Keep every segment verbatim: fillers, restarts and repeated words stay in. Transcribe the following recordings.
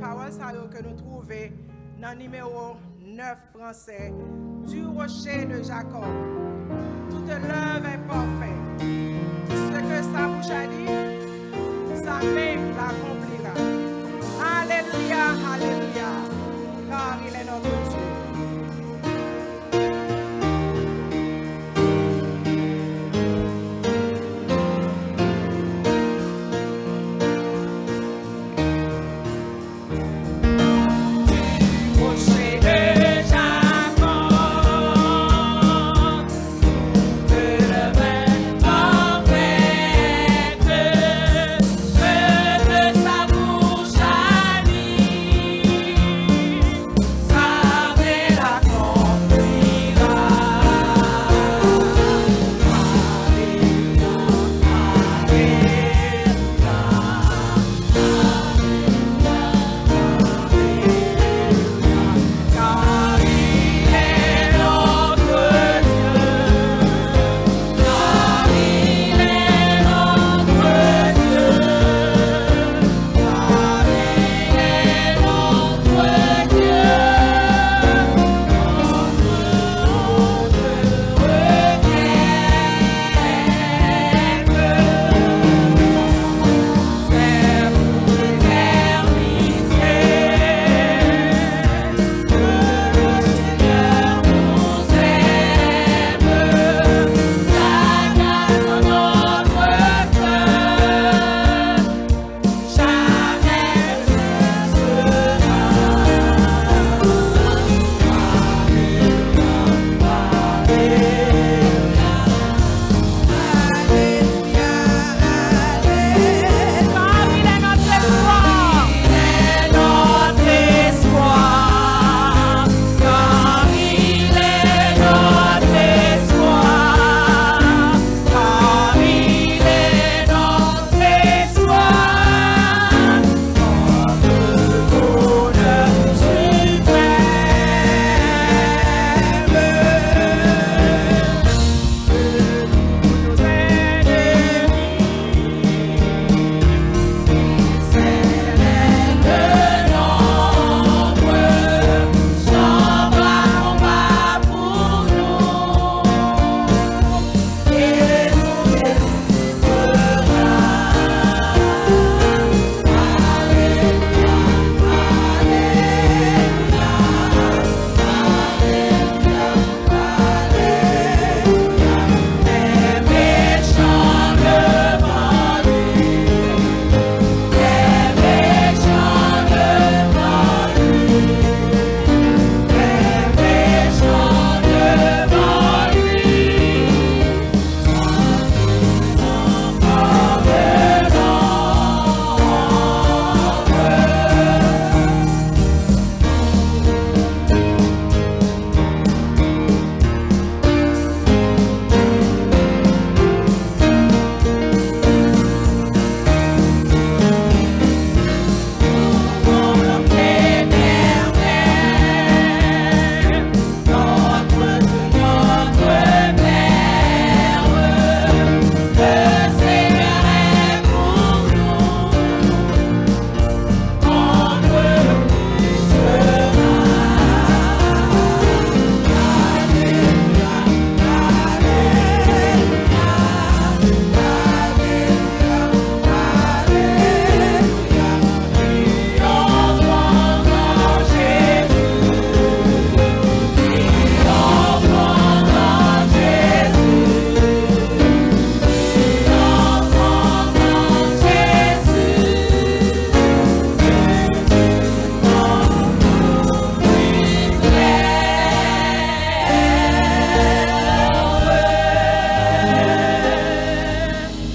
Pawòl sa yo ke nou twouve nan nimewo nèf fransè, Du rocher de Jacob. Toute l'œuvre est parfaite. Ce que sa bouche a dit, sa même l'accomplira. Alléluia, alléluia, car il est notre Dieu.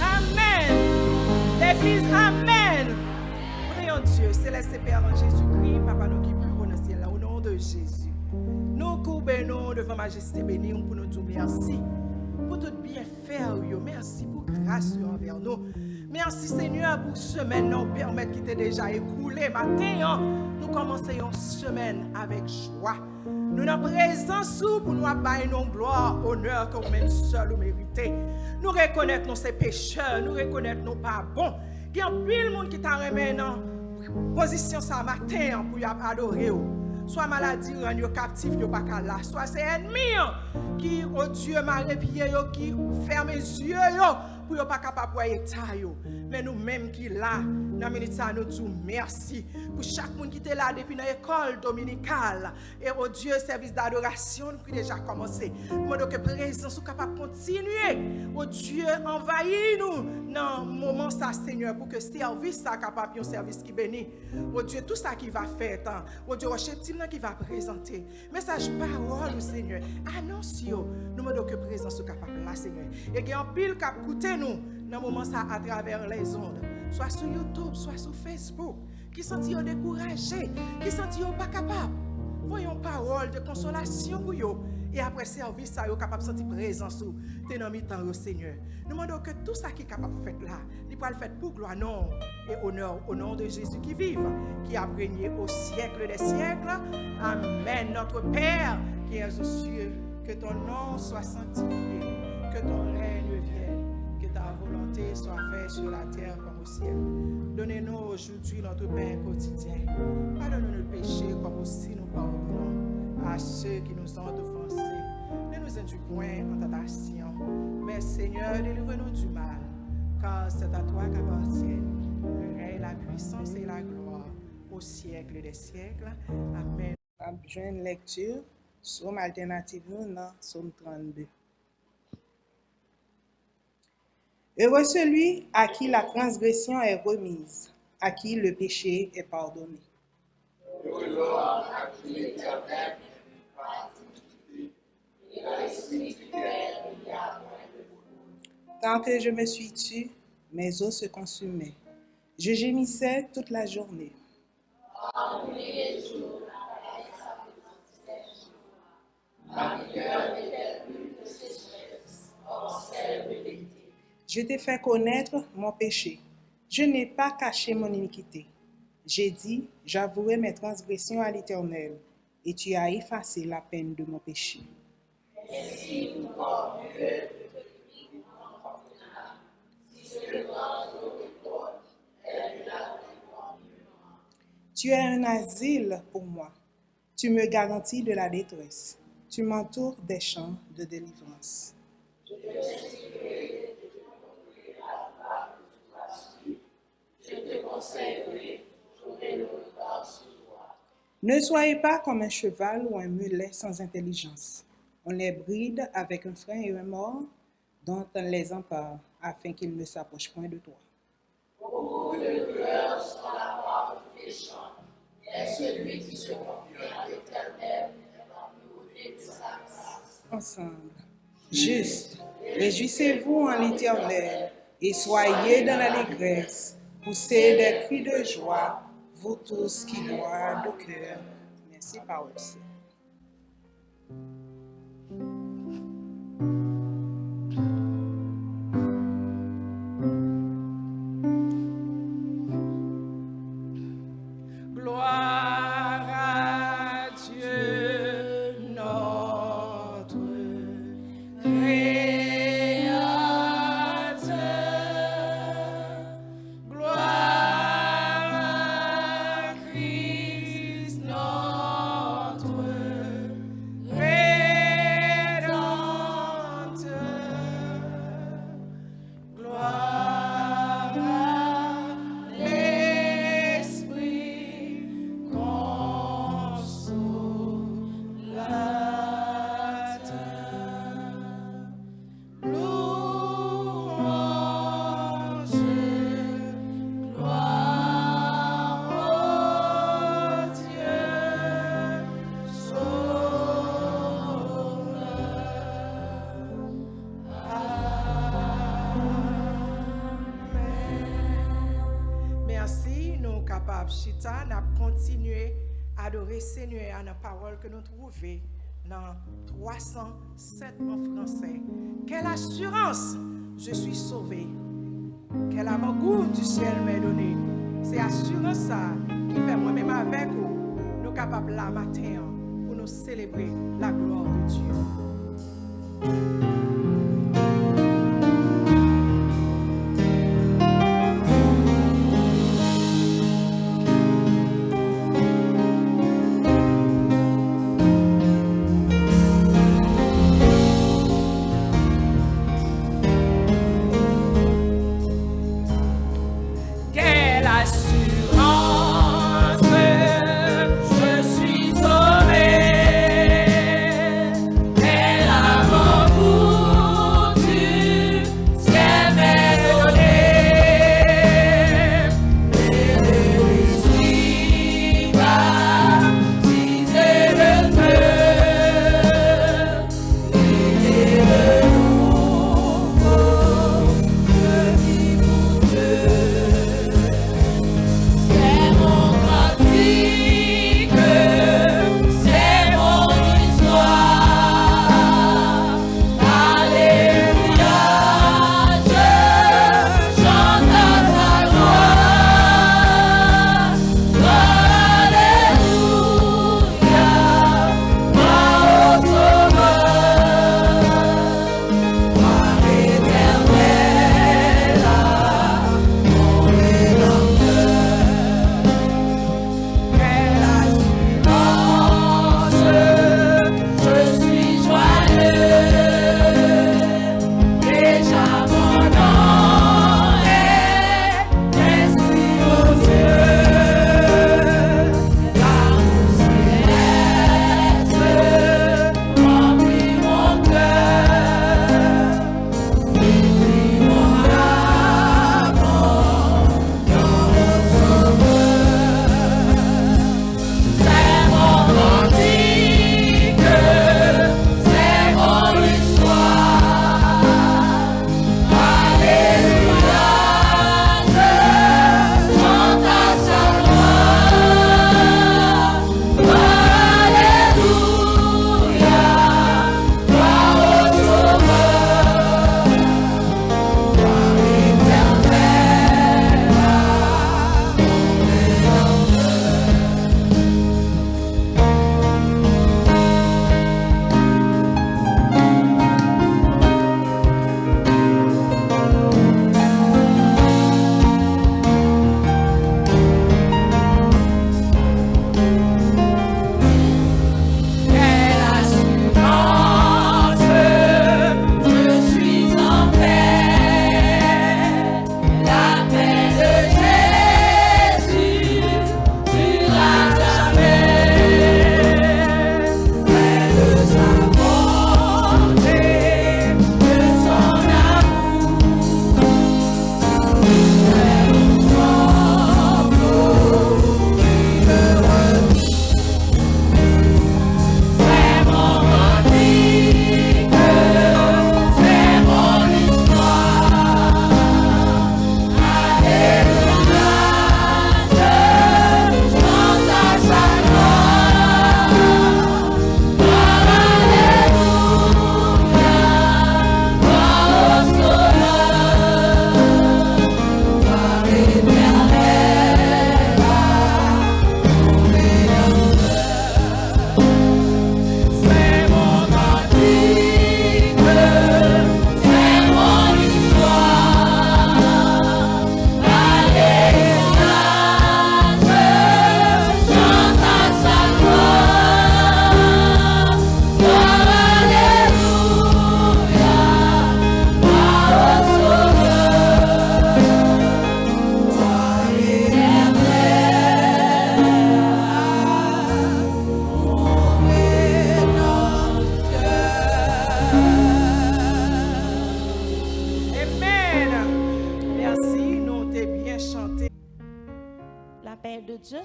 Amèn. Legliz, amèn. Prions Dieu, céleste Père en Jésus-Christ, Papa nou ki pi wo nan syèl la, au nom de Jésus. Nou koube nou devan majeste beni w pou nou di w mèsi pou tout byenfè w yo. Mèsi pou gras yo anvè nou. Mèsi, Senyè, pou semèn nan ou pèmèt ki te deja ekoule. Maten an, nou kòmanse yon semèn avèk jwa. Nou nan prezans ou pou nou ap bay non glwa, onè ke ou menm sèl ou merite. Nou rekonèt nou se pechè, nou rekonèt nou pa bon. Gen anpil moun ki ta renmen nan pozisyon sa maten an pou y ap adore w. Swa maladi rann yo kaptif, yo pa ka la. Swa se ènmi an ki, o Dye, mare pye yo, ki fèmen zye yo pou yo pa kapab wè eta yo. Men nou menm ki la, nan minit sa, nou di w mèsi pou chak moun ki te la depi nan ekòl dominikal, e, o Dye, sèvis dadorasyon nou ki deja kòmanse. Nou mande w ke prezans ou kapab kontinye, o Dye, anvayi nou nan moman sa, Senyè, pou ke sèvis sa kapab yon sèvis ki beni. O Dye, tou sa ki va fèt, o Dye, wòch entim nan ki va prezante mesaj pawòl ou, Senyè, anons yo, nou mande w ke prezans ou kapab la, Senyè. E gen anpil k ap koute nou nan moman sa atravè lèzond, swa sou YouTube, swa sou Facebook, ki santi yo dekouraje, ki santi yo pa kapab. Voye yon pawòl de konsolasyon pou yo. E apre sèvis sa, yo kapab santi prezans ou te nan mitan yo, Senyè. Nou mande w ke tou sa ki kapab fèt la, li pral fèt pou glwa non w e onè w, o non de Jezi ki viv, ki ap renye o syèk dè syèk. Amèn. Notre Père qui es aux cieux, que ton nom soit sanctifié, que ton règne vienne, que ta volonté soit faite sur la terre comme au ciel. Donne-nous aujourd'hui notre pain quotidien. Pardonne-nous nos péchés comme aussi nous pardonnons à ceux qui nous ont offensés. Ne nous induis point en tentation, mais Seigneur, délivre-nous du mal, car c'est à toi qu'appartiennent le règne, la puissance et la gloire au siècle des siècles. Amen. N ap jwenn lèkti Sòm altènativ nou nan Sòm trannde. Heureux celui à qui la transgression est remise, à qui le péché est pardonné. Tant que je me suis tu, mes os se consumaient. Je gémissais toute la journée. Je t'ai fait connaître mon péché. Je n'ai pas caché mon iniquité. J'ai dit, j'avouerai mes transgressions à l'Éternel, et tu as effacé la peine de mon péché. Tu es un asile pour moi. Tu me garantis de la détresse. Tu m'entoures des champs de délivrance. Ne soyez pas comme un cheval ou un mulet sans intelligence. On les bride avec un frein et un mors, dont on les empare, afin qu'ils ne s'approchent point de toi. Beaucoup de douleurs sont la part du méchant, mais celui qui se confie à l'Éternel est enveloppé de sa grâce. Ensemble. Juste, réjouissez-vous en l'Éternel et soyez dans l'allégresse, poussez des cris de joie, vous tous qui boitez de cœur. Mèsi, pawòl Senyè. Gloire à Dieu, notre Créateur. Gloire à Christ, notre Rédempteur. Gloire à l'Esprit Consolateur. Louange, gloire au Dieu Sauveur. Amen. Mèsi, nou kapab chita, n ap kontinye adore Senyè a nan pawòl ke nou twouve nan twa san sèt an fransè. Quelle assurance, je suis sauvé. Quel avant-goût du ciel m'est donné. Se asirans sa a ki fè mwen menm avèk ou, nou kapab la maten an pou nou selebre la gloire de Dieu.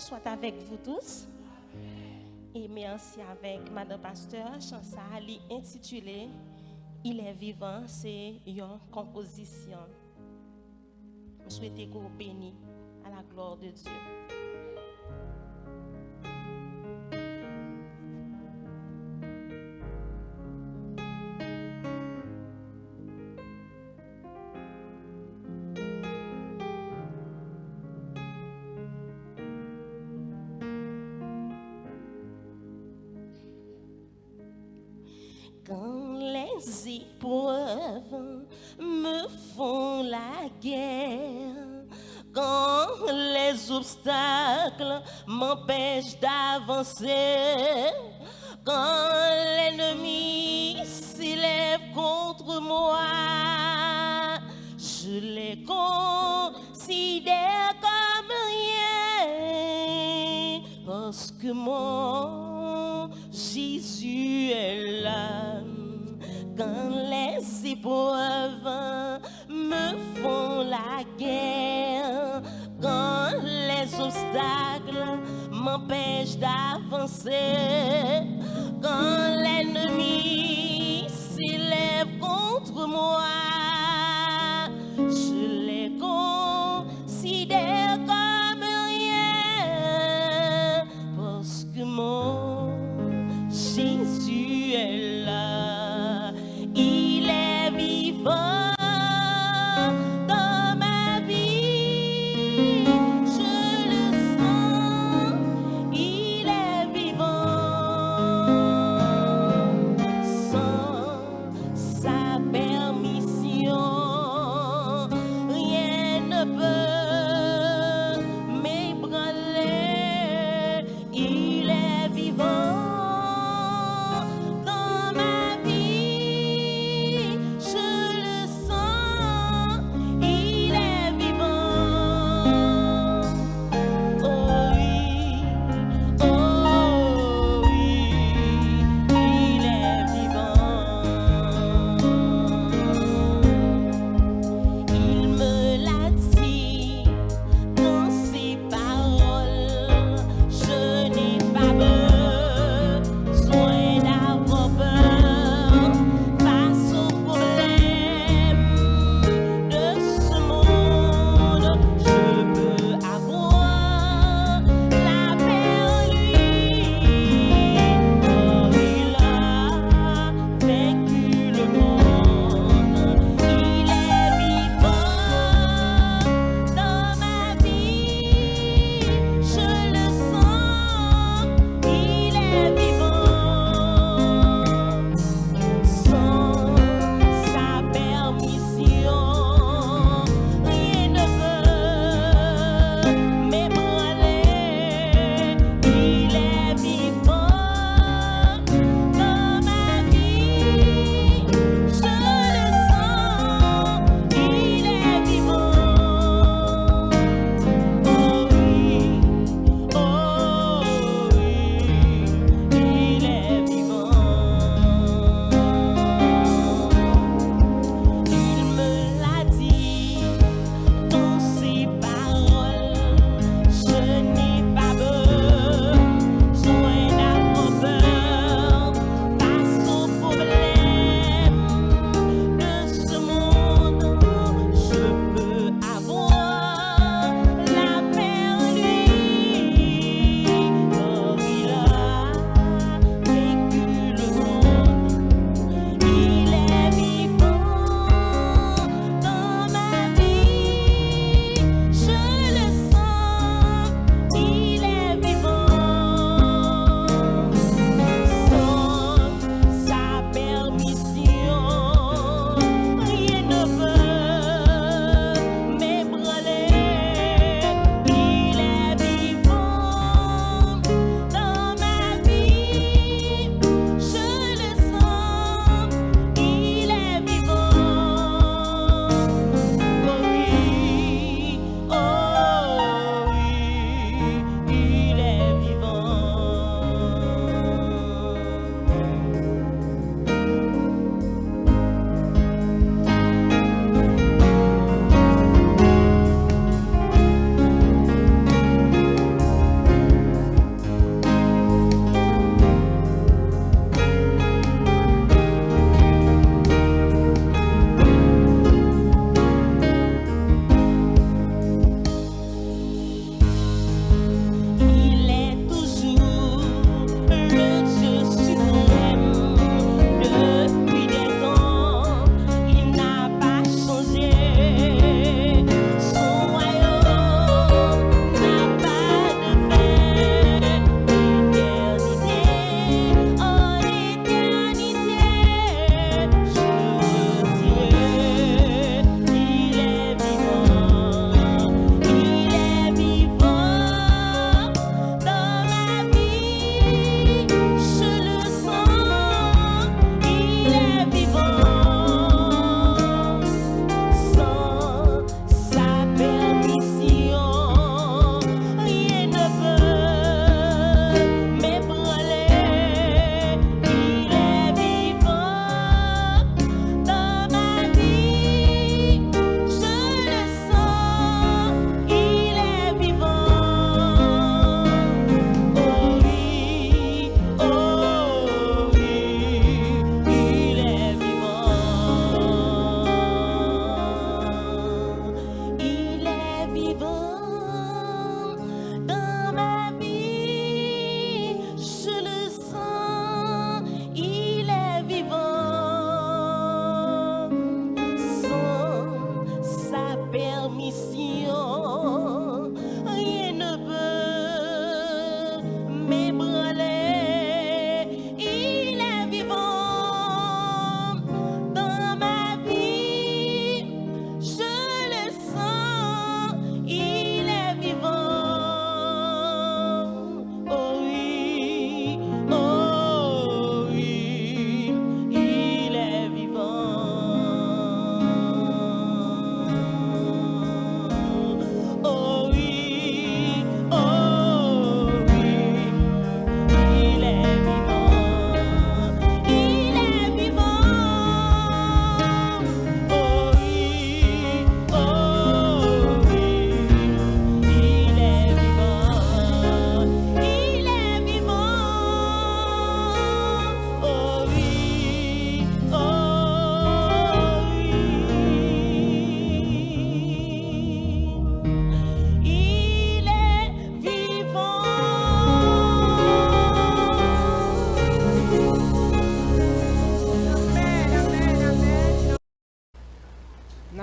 Soit avec vous tous. E mèsi avèk madan pastè. Chan sa a, li entitile Il est vivant, se yon konpozisyon. M swete ke w beni à la gloire de Dieu. Quand les épreuves me font la guerre, quand les obstacles m'empêchent d'avancer, quand l'ennemi s'élève contre moi, je les considère comme rien, parce que mon Jésus est là. Quand les épreuves me font la guerre, quand les obstacles m'empêchent d'avancer, quand l'ennemi s'élève contre moi, je les considère comme rien, parce que mon Jésus est là. Il est vivant dans ma vie, je le sens, il est vivant. Sans sa permission, rien ne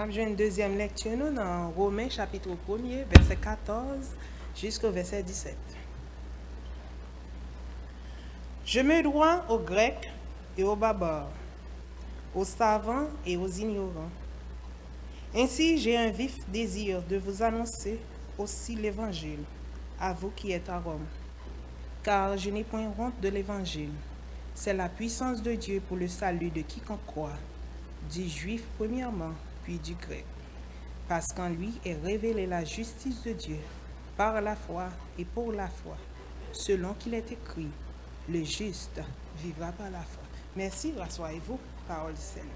N ap jwenn dezyèm lèkti nou nan Women chapit premye, vèsè katòz jiska vèsè disèt. Je me dois aux Grecs et aux barbares, aux savants et aux ignorants. Ainsi, j'ai un vif désir de vous annoncer aussi l'évangile, à vous qui êtes à Rome. Car je n'ai point honte de l'évangile. C'est la puissance de Dieu pour le salut de quiconque croit, du juif premièrement, puis du grec. Parce qu'en lui est révélée la justice de Dieu par la foi et pour la foi, selon qu'il est écrit, le juste vivra par la foi. Merci, rasseyez-vous, parole du Seigneur.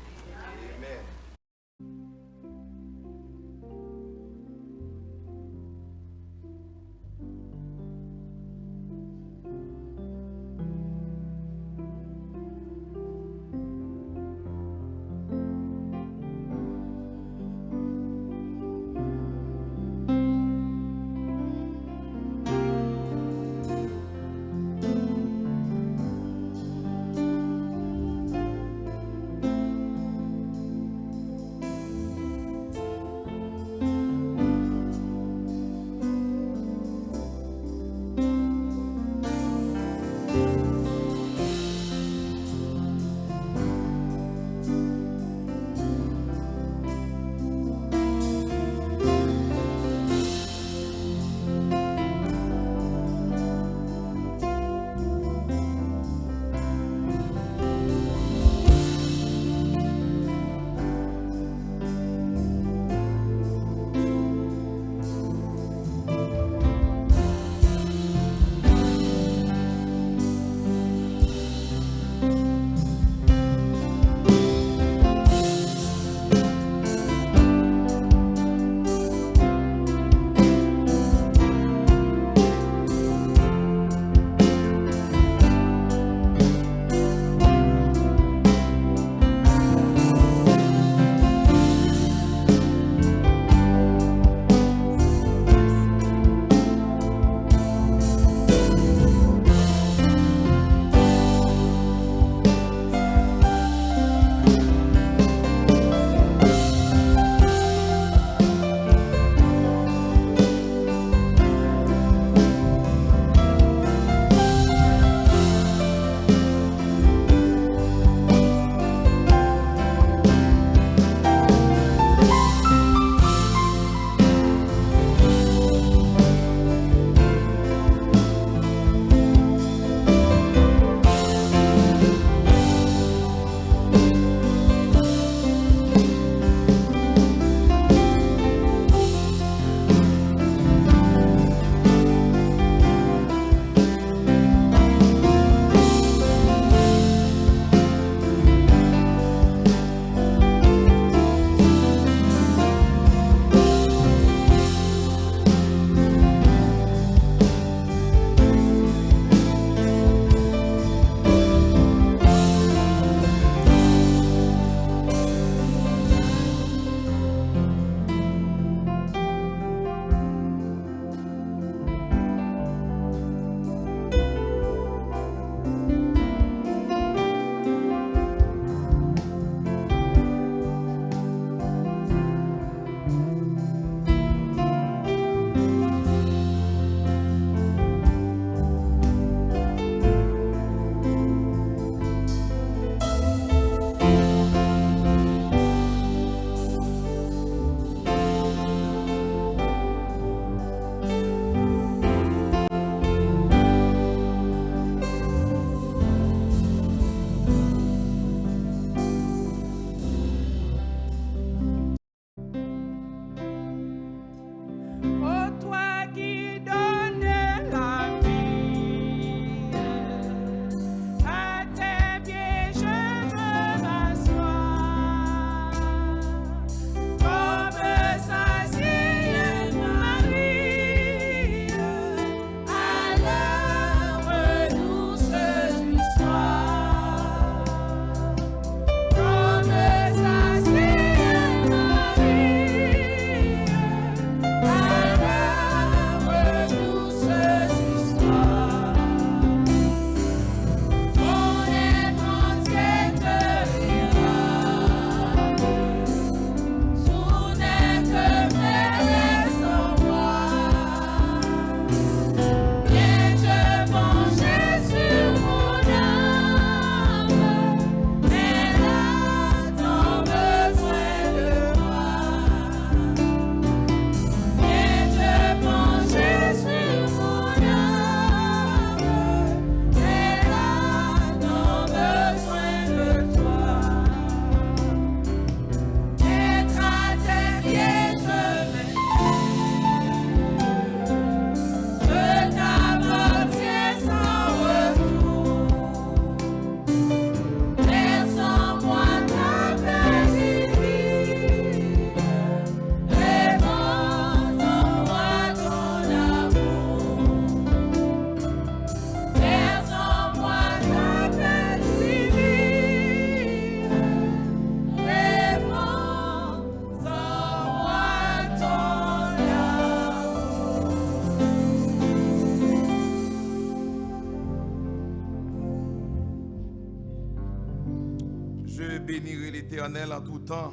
Je bénirai l'Éternel en tout temps.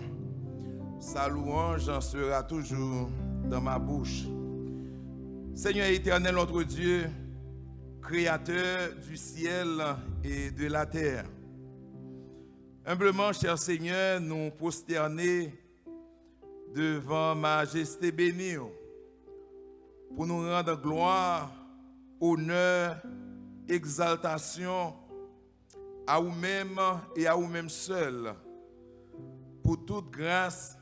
Sa louange sera toujours dans ma bouche. Seigneur éternel, notre Dieu, créateur du ciel et de la terre. Humblement, cher Seigneur, nous prosterner devant majesté bénie pour nous rendre gloire, honneur, exaltation à vous-même et à vous-même seul, pour toute grâce,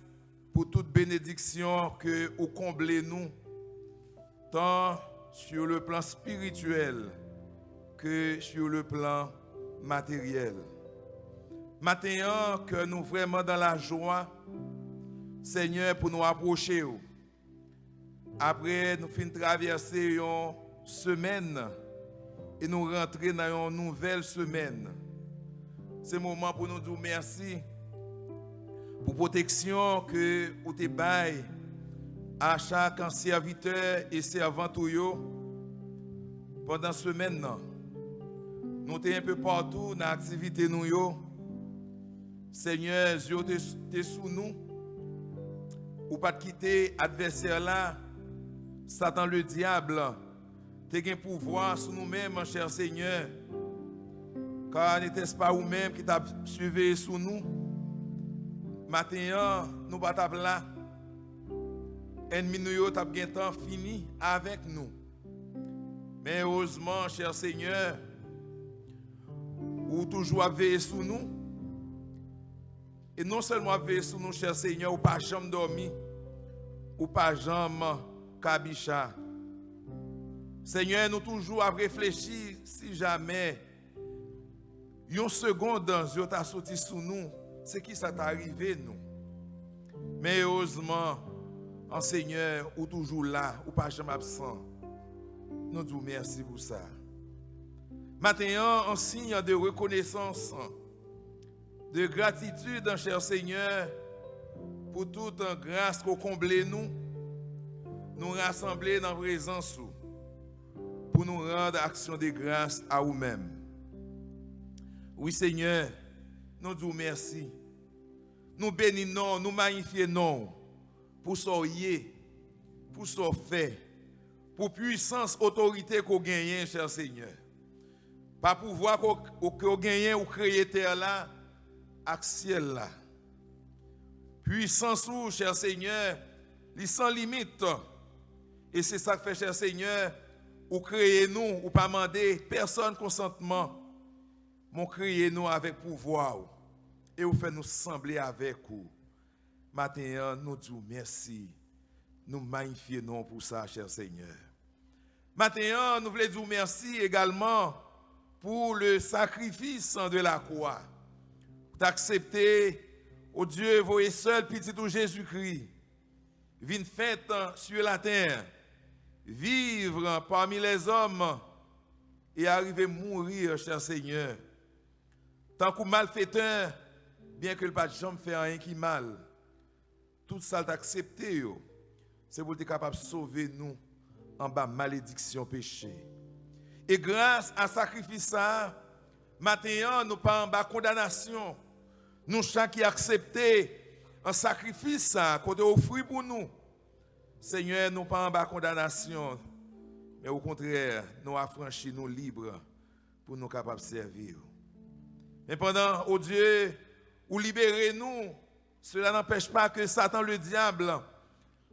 pour toute bénédiction que vous comblez nous, tant sur le plan spirituel que sur le plan matériel. Maten an, kè nou vrèman dans la joie, Seigneur, pour nous approcher. Apre nou fin travèse yon semèn e nou rantre nan yon nouvèl semèn, se moman pou nou di w mèsi pou pwoteksyon ke ou te bay a chak sèvitè e sèvant ou yo pandan semèn nan. Nou te enpe patou nan aktivite nou yo. Senyè, zye w te, te sou nou. Ou pa t kite advèsè la, Satan Ledyab, te gen pouvwa sou nou menm, chè Senyè. Ka n'était-ce pas ou menm ki t ap siveye sou nou? Maten an, nou pa t ap la. Ènmi nou yo t ap gentan fini avèk nou. Men erezman, chè Senyè, ou toujou ap veye sou nou. E non sèlman w ap veye sou nou, chè Senyè, ou pa janm dòmi, ou pa janm kabicha. Senyè, nou toujou ap reflechi si jamè yon segonn zye w ta soti sou nou, se ki sa ta rive nou. Men erezman, an Senyè, ou toujou la, ou pa janm absan. Nou di w mèsi pou sa. Maten an, an siy de rekonesans, de gratitid, chè Senyè, pou tout gras ke w konble nou, nou rasanble nan prezans ou pou nou rann aksyon de gras a ou menm. Wi, Senyè, nou di w mèsi. Nou beni non w, nou mayifye non w pou sa w ye, pou sa w fè, pou pwisans, otorite ke w genyen, chè Senyè. Pa pouvwa ke w, ke w genyen, ou kreye tè la ak syèl la. Pwisans ou, chè Senyè, li san limit. E se sa k fè, chè Senyè, ou kreye nou, ou pa mande pèsòn konsantman. Men w kreye nou avèk pouvwa w e ou fè nou sanble avèk ou. Maten an, nou di w mèsi. Nou mayifye non w pou sa, chè Senyè. Maten an, nou vle di w mèsi egalman pou le sacrifice de la croix. Ou t aksepte, o Dye, voye sèl Pitit ou Jezikri vin fèt sur la terre, vivre parmi les hommes e arive mouri, chè Senyè, tankou malfetè, byenke l pa t janm fè anyen ki mal. Tout sa l t aksepte yo, se pou l te kapab sove nou anba malediksyon peche. E gras a sakrifis sa a, maten an, nou pa anba kondanasyon. Nou chak ki aksepte an sakrifis sa a, ke w te ofri pou nou, Senyè, nou pa anba kondanasyon, men okontrè, nou afranchi, nou lib pou nou kapab sèvi w. Men pandan, o Dye, ou libere nou, cela n'empêche pas que Satan, le diable,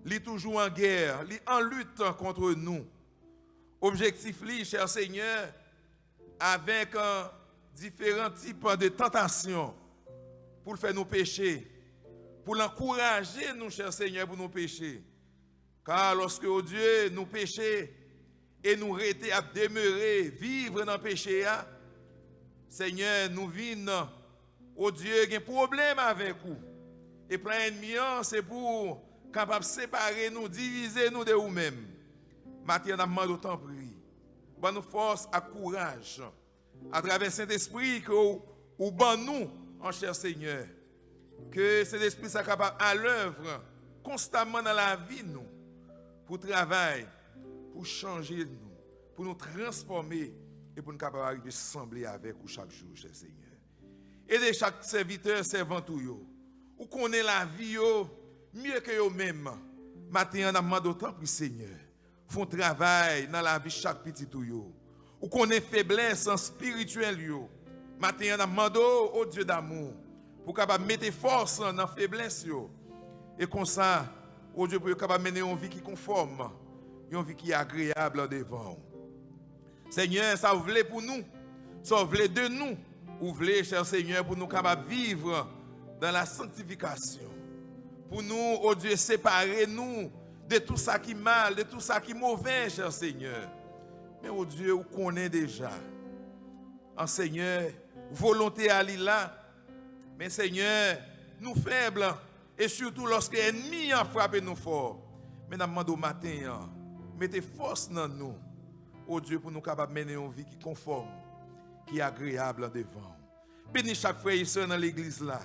li toujou an gè, li an lit kont nou. Objektif li, chè Senyè, avèk, euh, diferan tip de tantasyon pou l fè nou peche, pou l ankouraje nou, chè Senyè, pou nou peche. Ka lòske, o Dye, nou peche e nou rete ap demere, viv nan peche a, Senyè, nou vin, o Dye, gen pwoblèm avèk ou. E plan ènmi an, se pou kapab separe nou, divize nou de ou menm. Maten an, n ap mande w, tanpri, ban nou fòs ak kouraj atravè Sentespri ke w, ou ban nou an chè, Senyè. Ke Sentespri sa kapab alèv konstamman nan lavi nou, pou travay, pou chanje nou, pou nou transfòme e pou nou kapab arive sanble avèk ou chak jou, chè Senyè. Ede chak sèvitè, sèvant ou yo. Ou konnen lavi yo mye ke yo menm. Maten an, n ap mande w, tanpri, Senyè, fè yon travay nan lavi chak pitit ou yo. Ou konnen feblès espirityèl yo. Maten an, n ap mande w, o Dye damou, pou w kapab mete fòs nan feblès yo. E konsa, o Dye, pou yo kapab mennen yon vi ki konfòm, yon vi ki agreyab devan w. Senyè, sa w vle pou nou, sa w vle de nou, ou vle, chè Senyè, pou nou kapab viv dans la sanctification. Pou nou, o Dye, separe nou de tout sa ki mal, de tout sa ki move, chè Senyè. Men, o Dye, ou konnen deja. An Senyè, volonte a li la. Men, Senyè, nou fèb, e sitou lòske ènmi an frape nou fò. Men n ap mande w maten an, mete fòs nan nou, o Dye, pou nou kapab mennen yon vi ki konfòm, ki agreyab devan w. Beni chak frè e sè nan legliz la.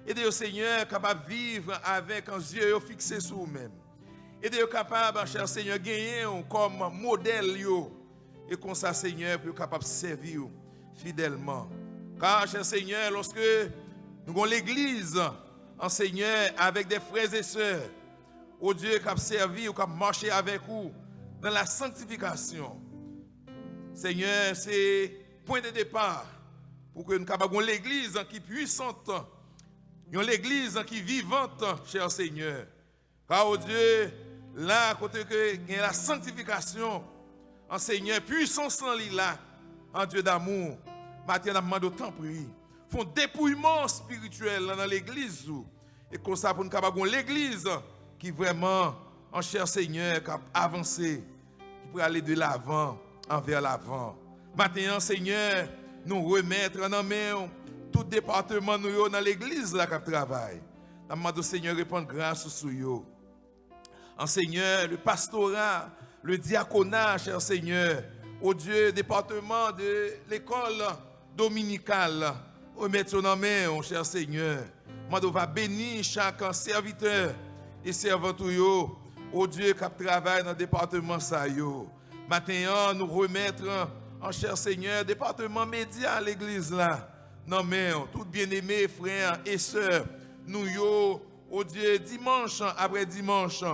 Ede yo, Senyè, kapab viv avèk zye yo fikse sou ou menm. Ede yo kapab, chè Senyè, genyen w kòm modèl yo. E konsa, Senyè, pou yo kapab sèvi w fidèlman. Ka, chè Senyè, lòske nou gon legliz, an Senyè, avèk de frè e sè, o Dye, k ap sèvi w, k ap mache avèk ou dans la sanctification. Senyè, se pwen de depa pou ke nou kapab gon legliz ki pwisant, yon legliz ki vivant, chè Senyè. Ka, o Dye, la kote ke gen la sanctification, an Senyè, pwisans lan li la, an Dye damou. Maten an, n ap mande w, tanpri, fè yon depouyman espirityèl nan legliz ou. E konsa pou nou kapab gon legliz ki vrèman, an chè Senyè, k ap avanse, ki prale de lavan anvè lavan. Maten an, Senyè, nou remèt nan men w tout depatman nou yo nan legliz la k ap travay. N ap mande w, Senyè, repann gras ou sou yo. An Senyè, le pastora, le dyakona, chè Senyè, o Dye, depatman de lekòl dominikal, remèt yo nan men w, chè Senyè. Mande w va beni chak sèvitè e sèvant ou yo, o Dye, k ap travay nan depatman sa yo. Maten an, nou remèt, an chè Senyè, depatman medya legliz la nan men w. Tout byeneme frè e sè nou yo, o Dye, dimanch apre dimanch,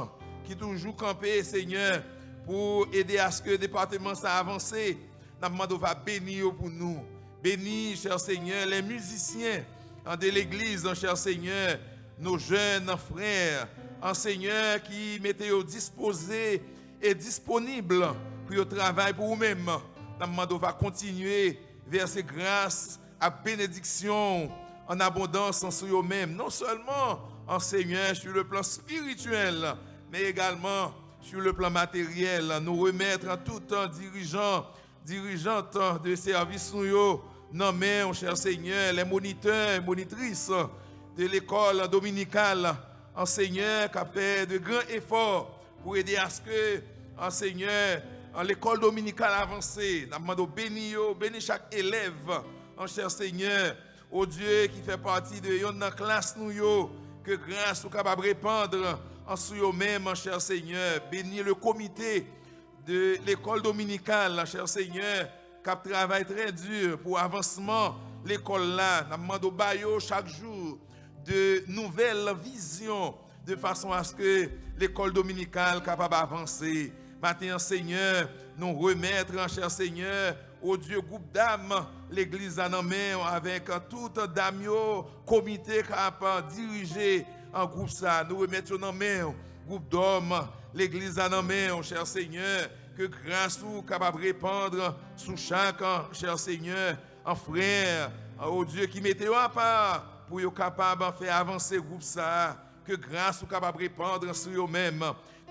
ki toujou kanpe, Senyè, pou ede aske depatman sa avanse. N ap mande w va beni yo pou nou. Beni, chè Senyè, les musiciens, an, de legliz, an, chè Senyè, nos jeunes frères, an, Senyè, ki mete yo dispoze e disponib pou yo travay pou ou menm. N ap mande w va kontinye vèse gras ak benediksyon an abondans sou yo menm, non sèlman, an, Senyè, sur le plan spirituel, men egalman sur le plan matériel. Nou remèt an tout tan dirijan, dirijant de sèvis nou yo nan men w, chè Senyè, les moniteurs, monitrices de l'école dominicale, an, Senyè, k ap fè de gran efò pou ede aske, an, Senyè, an, lekòl dominikal avanse. N ap mande w beni yo, beni chak elèv, an, chè Senyè, o Dye, ki fè pati de yonn nan klas nou yo, ke gras ou kapab repann an sou yo menm, an, chè Senyè. Beni le komite de lekòl dominikal, chè Senyè, k ap travay trè di pou avansman lekòl la. N ap mande w ba yo chak jou de nouvèl vizyon, de fason aske lekòl dominikal kapab avanse. Maten an, Senyè, nou remèt, chè Senyè, o Dye, gwoup dam legliz la nan men w, avèk tout dam yo, komite k ap dirije an gwoup sa. Nou remèt yo nan men w, gwoup dòm legliz la nan men w, chè Senyè, ke gras ou kapab repann sou chak, chè Senyè, an, frè, an, o Dye, ki mete yo apa pou yo kapab fè avanse gwoup sa a. Ke gras ou kapab repann sou yo menm.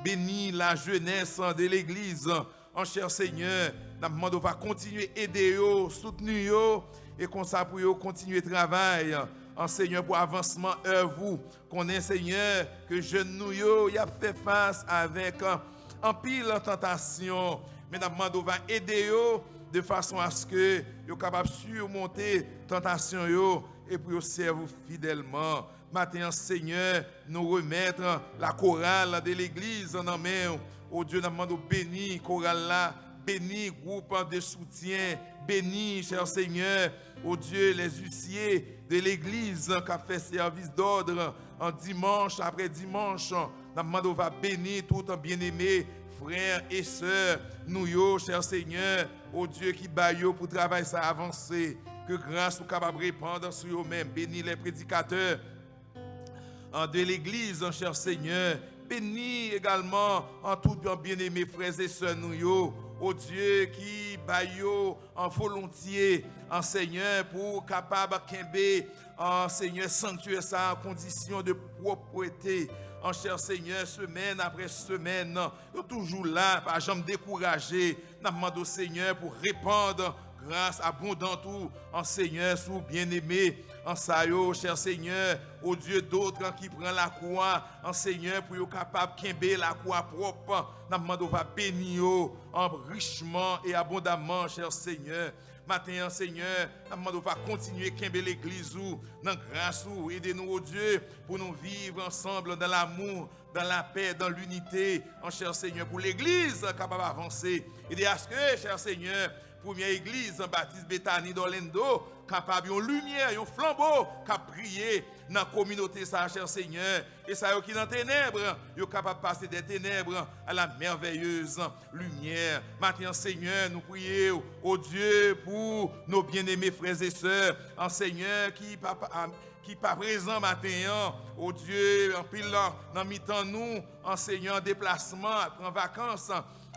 Beni la jeunesse de legliz, an, chè Senyè. N ap mande w va kontinye ede yo, soutni yo, e konsa pou yo kontinye travay, an, Senyè, pou avansman èv ou. Konnen, Senyè, ke jèn nou yo, y ap fè fas avèk, an, anpil tantasyon. Men n ap mande w va ede yo de fason aske yo kapab simonte tantasyon yo e pou yo sèvi w fidèlman. Maten an, Senyè, nou remèt lakoral de legliz nan men w. O Dye, n ap mande w beni koral la, Béni groupe de soutien. Béni, cher Seigneur, oh Dieu, les huissiers de l'église k ap fè sèvis dòd an dimanch apre dimanch. N ap mande w va beni tout byeneme frè e sè nou yo, cher Seigneur, oh Dieu, ki ba yo pou travay sa avanse. Ke gras ou kapab repann sou yo menm. Béni les prédicateurs de l'église, cher Seigneur. Béni également en tout bien-aimé frères et sœurs nou yo, oh Dieu, ki ba yo an volontiye, an Seigneur, pou kapab kenbe, an Seigneur, sanktyè sa an kondisyon de pwòpte, an cher Seigneur, semèn apre semèn. Yo toujou la, pa janm dekouraje. N ap mande w, Seigneur, pou repann gras abondant ou, an Seigneur, sou byeneme an sa yo, cher Seigneur, o Dieu, dòt ki pran lakou a, an Seigneur, pou yo kapab kenbe lakou a pwòp. N ap mande w va beni yo an richman e abondamman, cher Seigneur. Maten an, Seigneur, n ap mande w va kontinye kenbe legliz ou nan gras ou. Ede nou, o Dieu, pou nou viv ansanm dans l'amour, dans la paix, dans l'unité, an cher Seigneur, pou legliz kapab avanse. Ede aske, cher Seigneur, premyè egliz an Batis Betani d'Orlando kapab yon limyè, yon flanbo k ap briye nan kominote sa, cher Seigneur. E sa yo ki nan tenèb, yo kapab pase des ténèbres à la merveilleuse lumière. Maten an, Seigneur, nou priye w, o Dieu, pour nos bien-aimés frères et sœurs, an Seigneur, ki pa, pa, ki pa prezan maten an, o Dieu, anpil nan, nan mitan nou, an Seigneur, an deplasman, pran vakans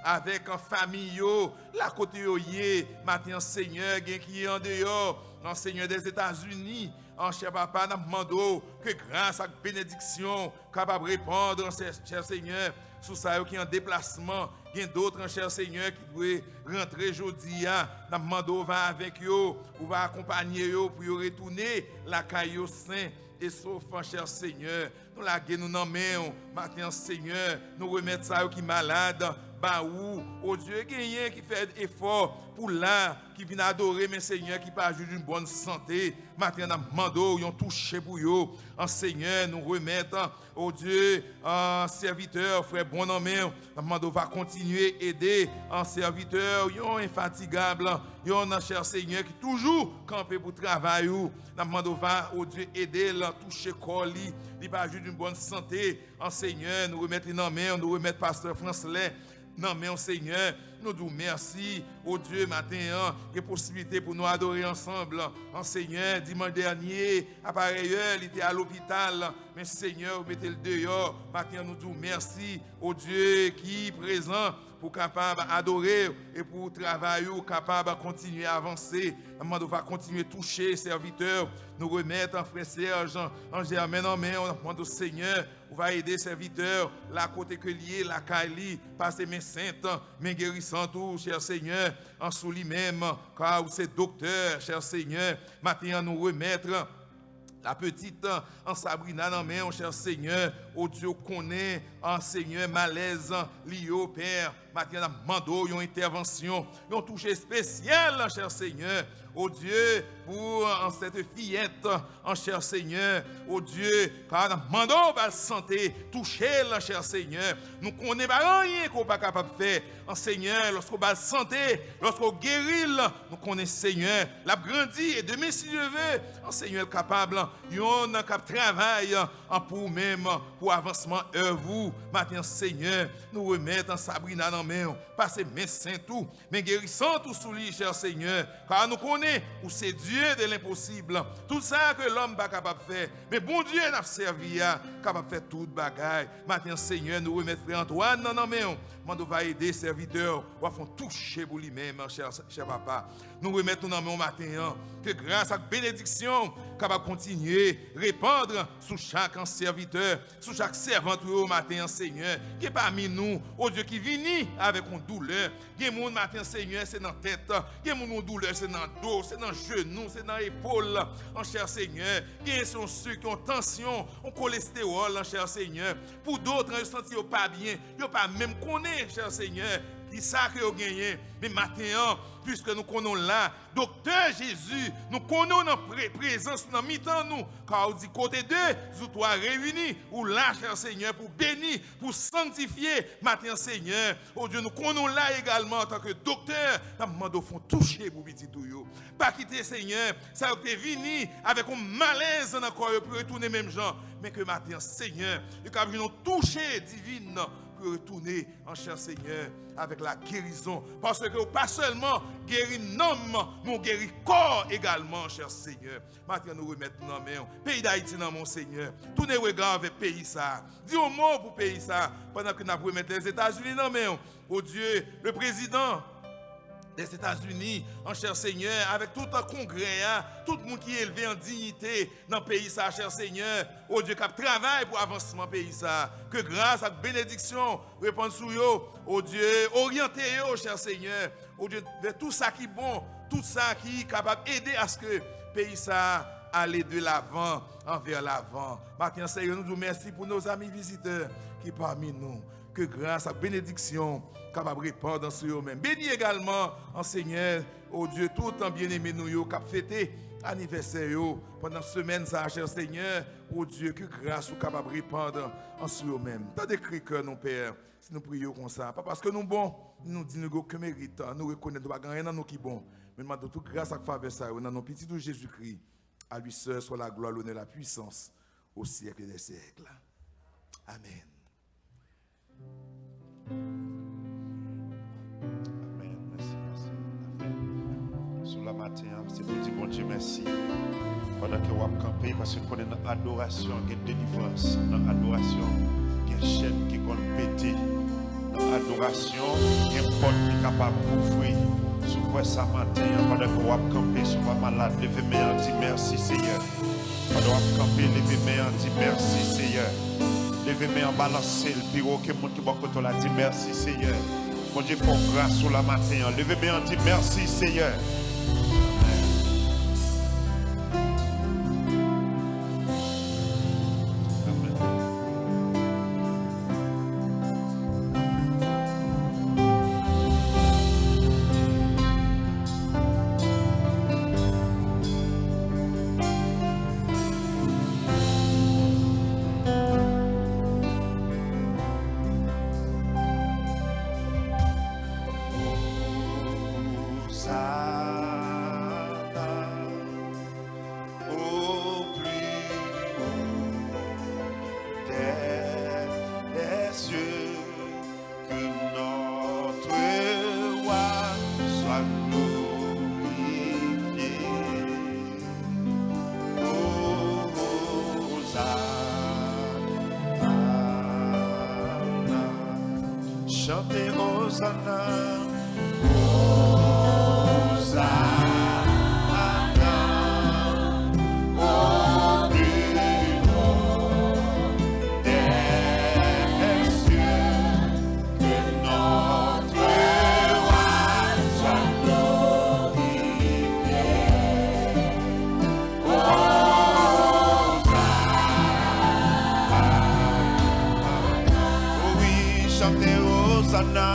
avèk an fanmi yo, la kote yo ye, maten an, Seigneur, gen ki andeyò, an Seigneur, des États-Unis, an cher Papa, n ap mande w ke gras ak benediksyon kapab repann, an cher, cher Seigneur, sou sa yo ki an deplasman, gen dòt, an cher Seigneur, ki dwe rantre jodi a, n ap mande w va avèk yo, ou va akonpanye yo pou yo retounen lakay yo sen e sof, an cher Seigneur. Nou lage nou nan men w maten an, Seigneur. Nou remèt sa yo ki malad ba ou. O Dieu, genyen ki fè efò pou la, ki vin adore, men Seigneur, ki pa jwi d'une bonne santé. Maten an, n ap mande w yon touche pou yo. An Seigneur, nou remèt, o Dieu, an sèvitè, frè Bon nan men w. N ap mande w va kontinye ede an sèvitè, yon enfatigab, yon nan cher Seigneur ki toujou kanpe pou travay ou. N ap mande w va, o Dieu, ede l, touche kò li, li pa jwi d'une bonne santé. An Seigneur, nou remèt li nan men w, nou remèt pastè Franslè nan men w, Seigneur. Nou di w mèsi, o Dieu, maten an, gen posiblite pou nou adore ansanm. An Seigneur, dimanch dènye, a parèy è, li te a lopital, men Seigneur, ou mete l deyò. Maten an, nou di w mèsi, o Dieu, ki prezan pou kapab adore w e pou travay ou kapab kontinye avanse. N ap mande w va kontinye touche sèvitè w. Nou remèt an frè Serge, an Jèmen nan men w. N ap mande w, Seigneur, ou va ede sèvitè w la kote ke li ye, lakay li, pase men sent, men gerisant ou, cher Seigneur, an sou li menm, ka ou se doktè, cher Seigneur. Maten an, nou remèt la petite, an Sabrina nan men w, cher Seigneur. O Dieu, ou konnen, an Seigneur, malèz li yo, Pè. Maten an, n ap mande w yon entèvansyon, yon touche espesyal, cher Seigneur. O Dieu, pou, an, cette fillette, an, cher Seigneur. O Dieu, ka n ap mande w ba l sante, touche l, cher Seigneur. Nou konnen pa gen anyen ke w pa kapab fè. An Seigneur, lòske w ba l sante, lòske w geri l, nou konnen, Seigneur, l ap grandi, e demen, si Dieu veut, an Seigneur, l kapab, yonn k ap travay, an, pou ou menm, pou avansman èv ou. Maten an, Seigneur, nou remèt an Sabrina nan men w, pase men sent ou, men gerisant ou sou li, cher Seigneur, ka nou konnen ou se Dieu de l'impossible. Tout sa ke lòm pa kapab fè, men Bondye n ap sèvi a kapab fè tout bagay. Maten an, Seigneur, nou remèt frè Antoine nan, nan men w. Mande w va ede sèvitè w, w a fè yon touche pou li menm, cher, cher Papa. Nou remèt nou nan men w maten an. Ke gras ak benediksyon kapab kontinye repann sou chak sèvitè, sou chak sèvant ou yo maten an, Seigneur. Gen pami nou, o Dieu, ki vini avèk yon doulè. Gen moun maten an, Seigneur, se nan tèt. Gen moun yon doulè, se nan do, se nan jenou, se nan epòl. An cher Seigneur, gen se yon sik, yon tansyon, yon kolestewòl, an cher Seigneur. Pou dòt, yo santi yo pa byen, yo pa menm konnen, cher Seigneur, Di sa ke yo genyen. Men maten an, piske nou konnen w la, Doktè Jezi, nou konnen w nan pre-, prezans ou nan mitan nou, ka w di kote de, sou twa reyini, ou la, chè Senyè, pou beni, pou sanktifye, maten an, Senyè. O Dye, nou konnen w la egalman antanke doktè, n ap mande w fè yon touche pou pitit ou yo. Pa kite, Senyè, sa yo ki te vini avèk yon malèz nan kò yo pou yo retounen menm jan, men ke maten an, Senyè, yo kab jwenn yon touche divin pou yo retounen an chè, Senyè, avèk la gerizon. Paske ou pa sèlman geri nanm, men ou geri kò egalman, chè Senyè. Maten an, nou remèt nou nan men w. Peyi Dayiti nan men w, Senyè. Tounen rega w avèk peyi sa a. Di yon mo pou peyi sa a, pandan ke n ap remèt Lèzetazini nan men w. O Dye, le prezidan Lèzetazini, an chè Senyè, avèk tout kongrè a, tout moun ki elve an diyite nan peyi sa a, chè Senyè, o Dye, k ap travay pou avansman peyi sa a. Ke gras ak benediksyon repann sou yo, o Dye, oryante yo, chè Senyè, o Dye, vè tout sa ki bon, tout sa ki kapab ede aske peyi sa a ale de lavan, anvè lavan. Maten an, Senyè, nou di w mèsi pou nos amis visiteurs ki pami nou. Ke gras ak benediksyon kapab repann sou yo menm. Beni egalman, an Senyè, o Dye, tout an byeneme nou yo k ap fete anivèsè yo pandan semèn sa a, chè Senyè, o Dye, ke gras ou kapab repann an sou yo menm. Tande kri kè nou, Pè, si nou priye w konsa. Pa paske nou bon, ni nou di nou gen okenn merit, nou rekonèt nou pa gen anyen nan nou ki bon. Men n mande w tout gras ak favè sa yo nan non Pitit ou Jezikri. À lui seul soit la gloire, l'honneur, la puissance au siècle des siècles. Amen. Amèn. Mèsi, pastè. Amèn. Sou la maten an, se pou di Bondye mèsi. Pandan ke w ap kanpe, paske n konnen nan adorasyon, gen delivrans. Nan adorasyon, gen chèn ki konn pete. Nan adorasyon, gen pòt ki kapab ouvri. Si w kwè sa maten an, pandan ke w ap kanpe, si w pa malad, leve men an, di, mèsi, Seyè. Pandan w ap kanpe, leve men an, di, mèsi, Seyè. Leve men an, balanse l pi wo ke moun ki bò kote w la, di, mèsi, Seyè. Bondye fè w gras sou la maten an. Leve men an, di, mèsi, Seyè. Amèn. Osana au plus haut des, des cieux. Que notre roi soit glorifié. Hosanna. Chantez Hosanna. Hosanna au plus haut des cieux. Que notre roi soit glorifié. Hosanna. Oh oui, chantez Hosanna.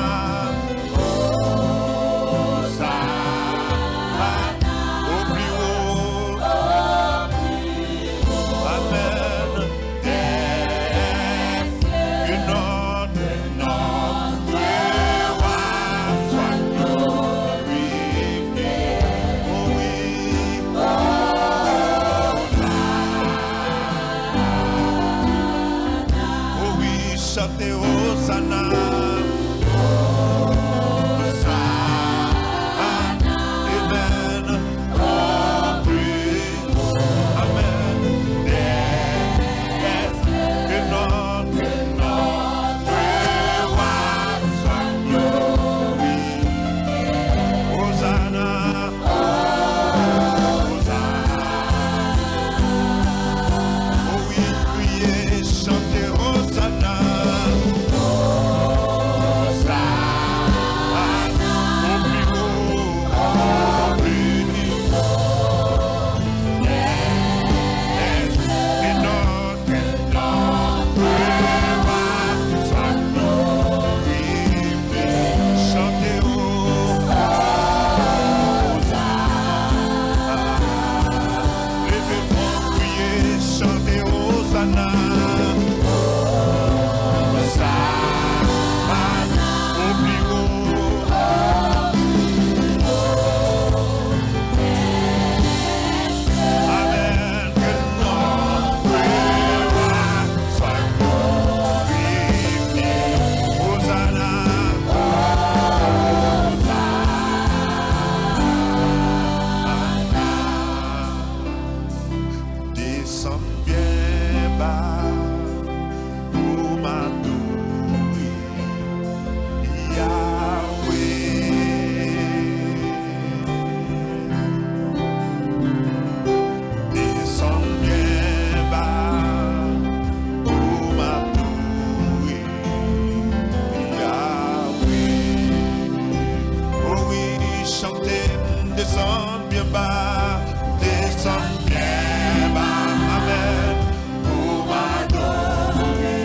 Desann byen ba, amèn, pou m adore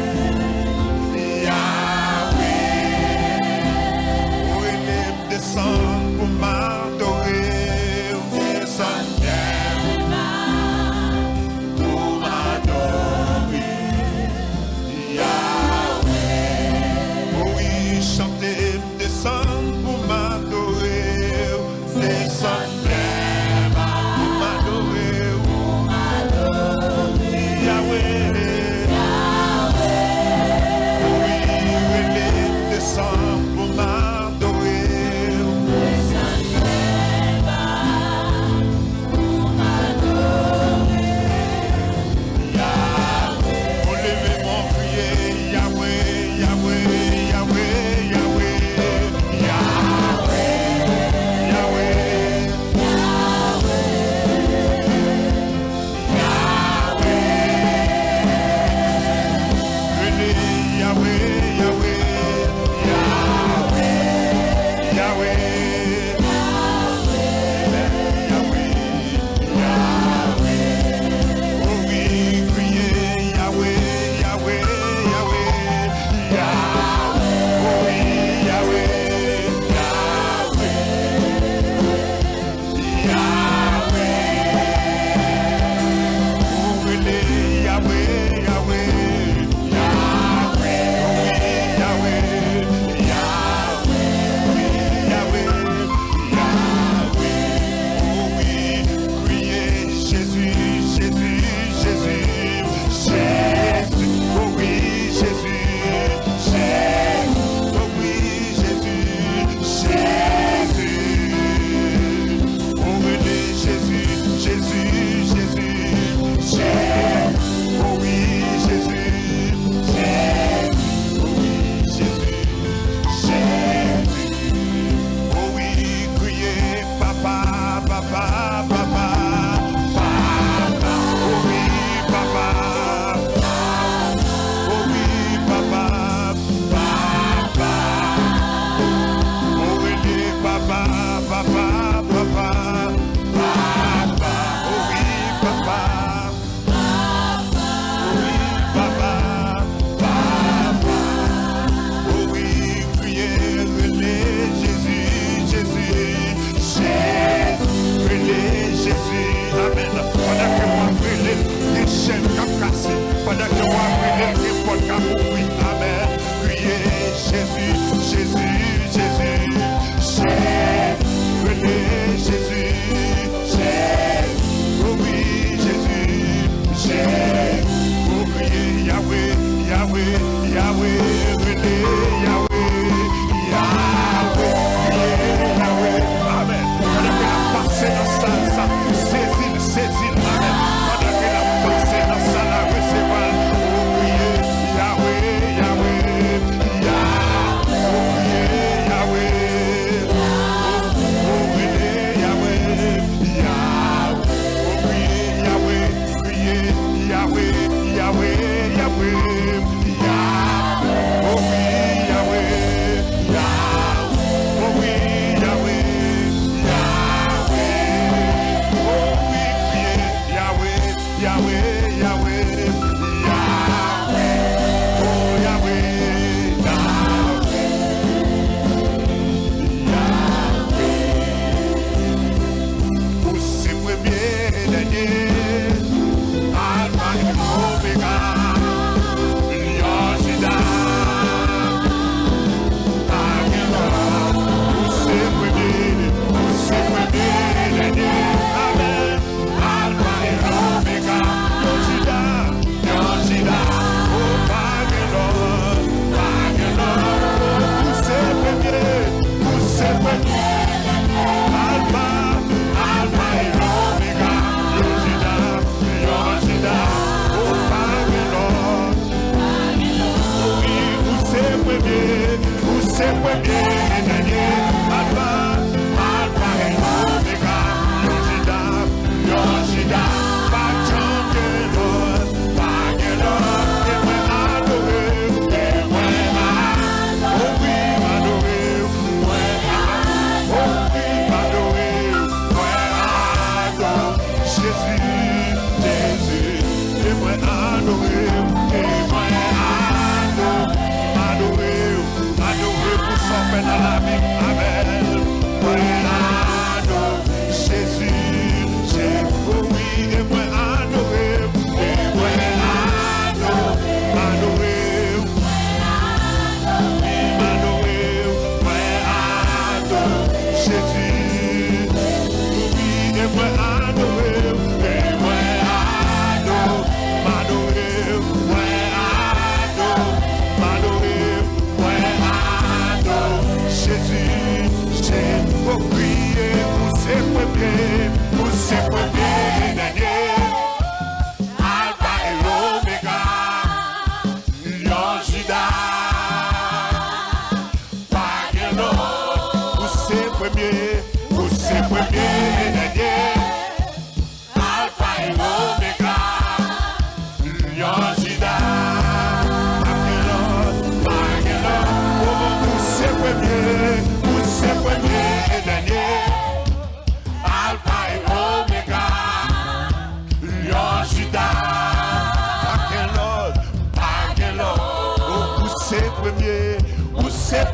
Yahweh. Ou rele m desann pou m adore w. Desann byen ba, pou m adore Yahweh. O wi, chante m desann pou m adore w. Desann byen ba, pou m adore w.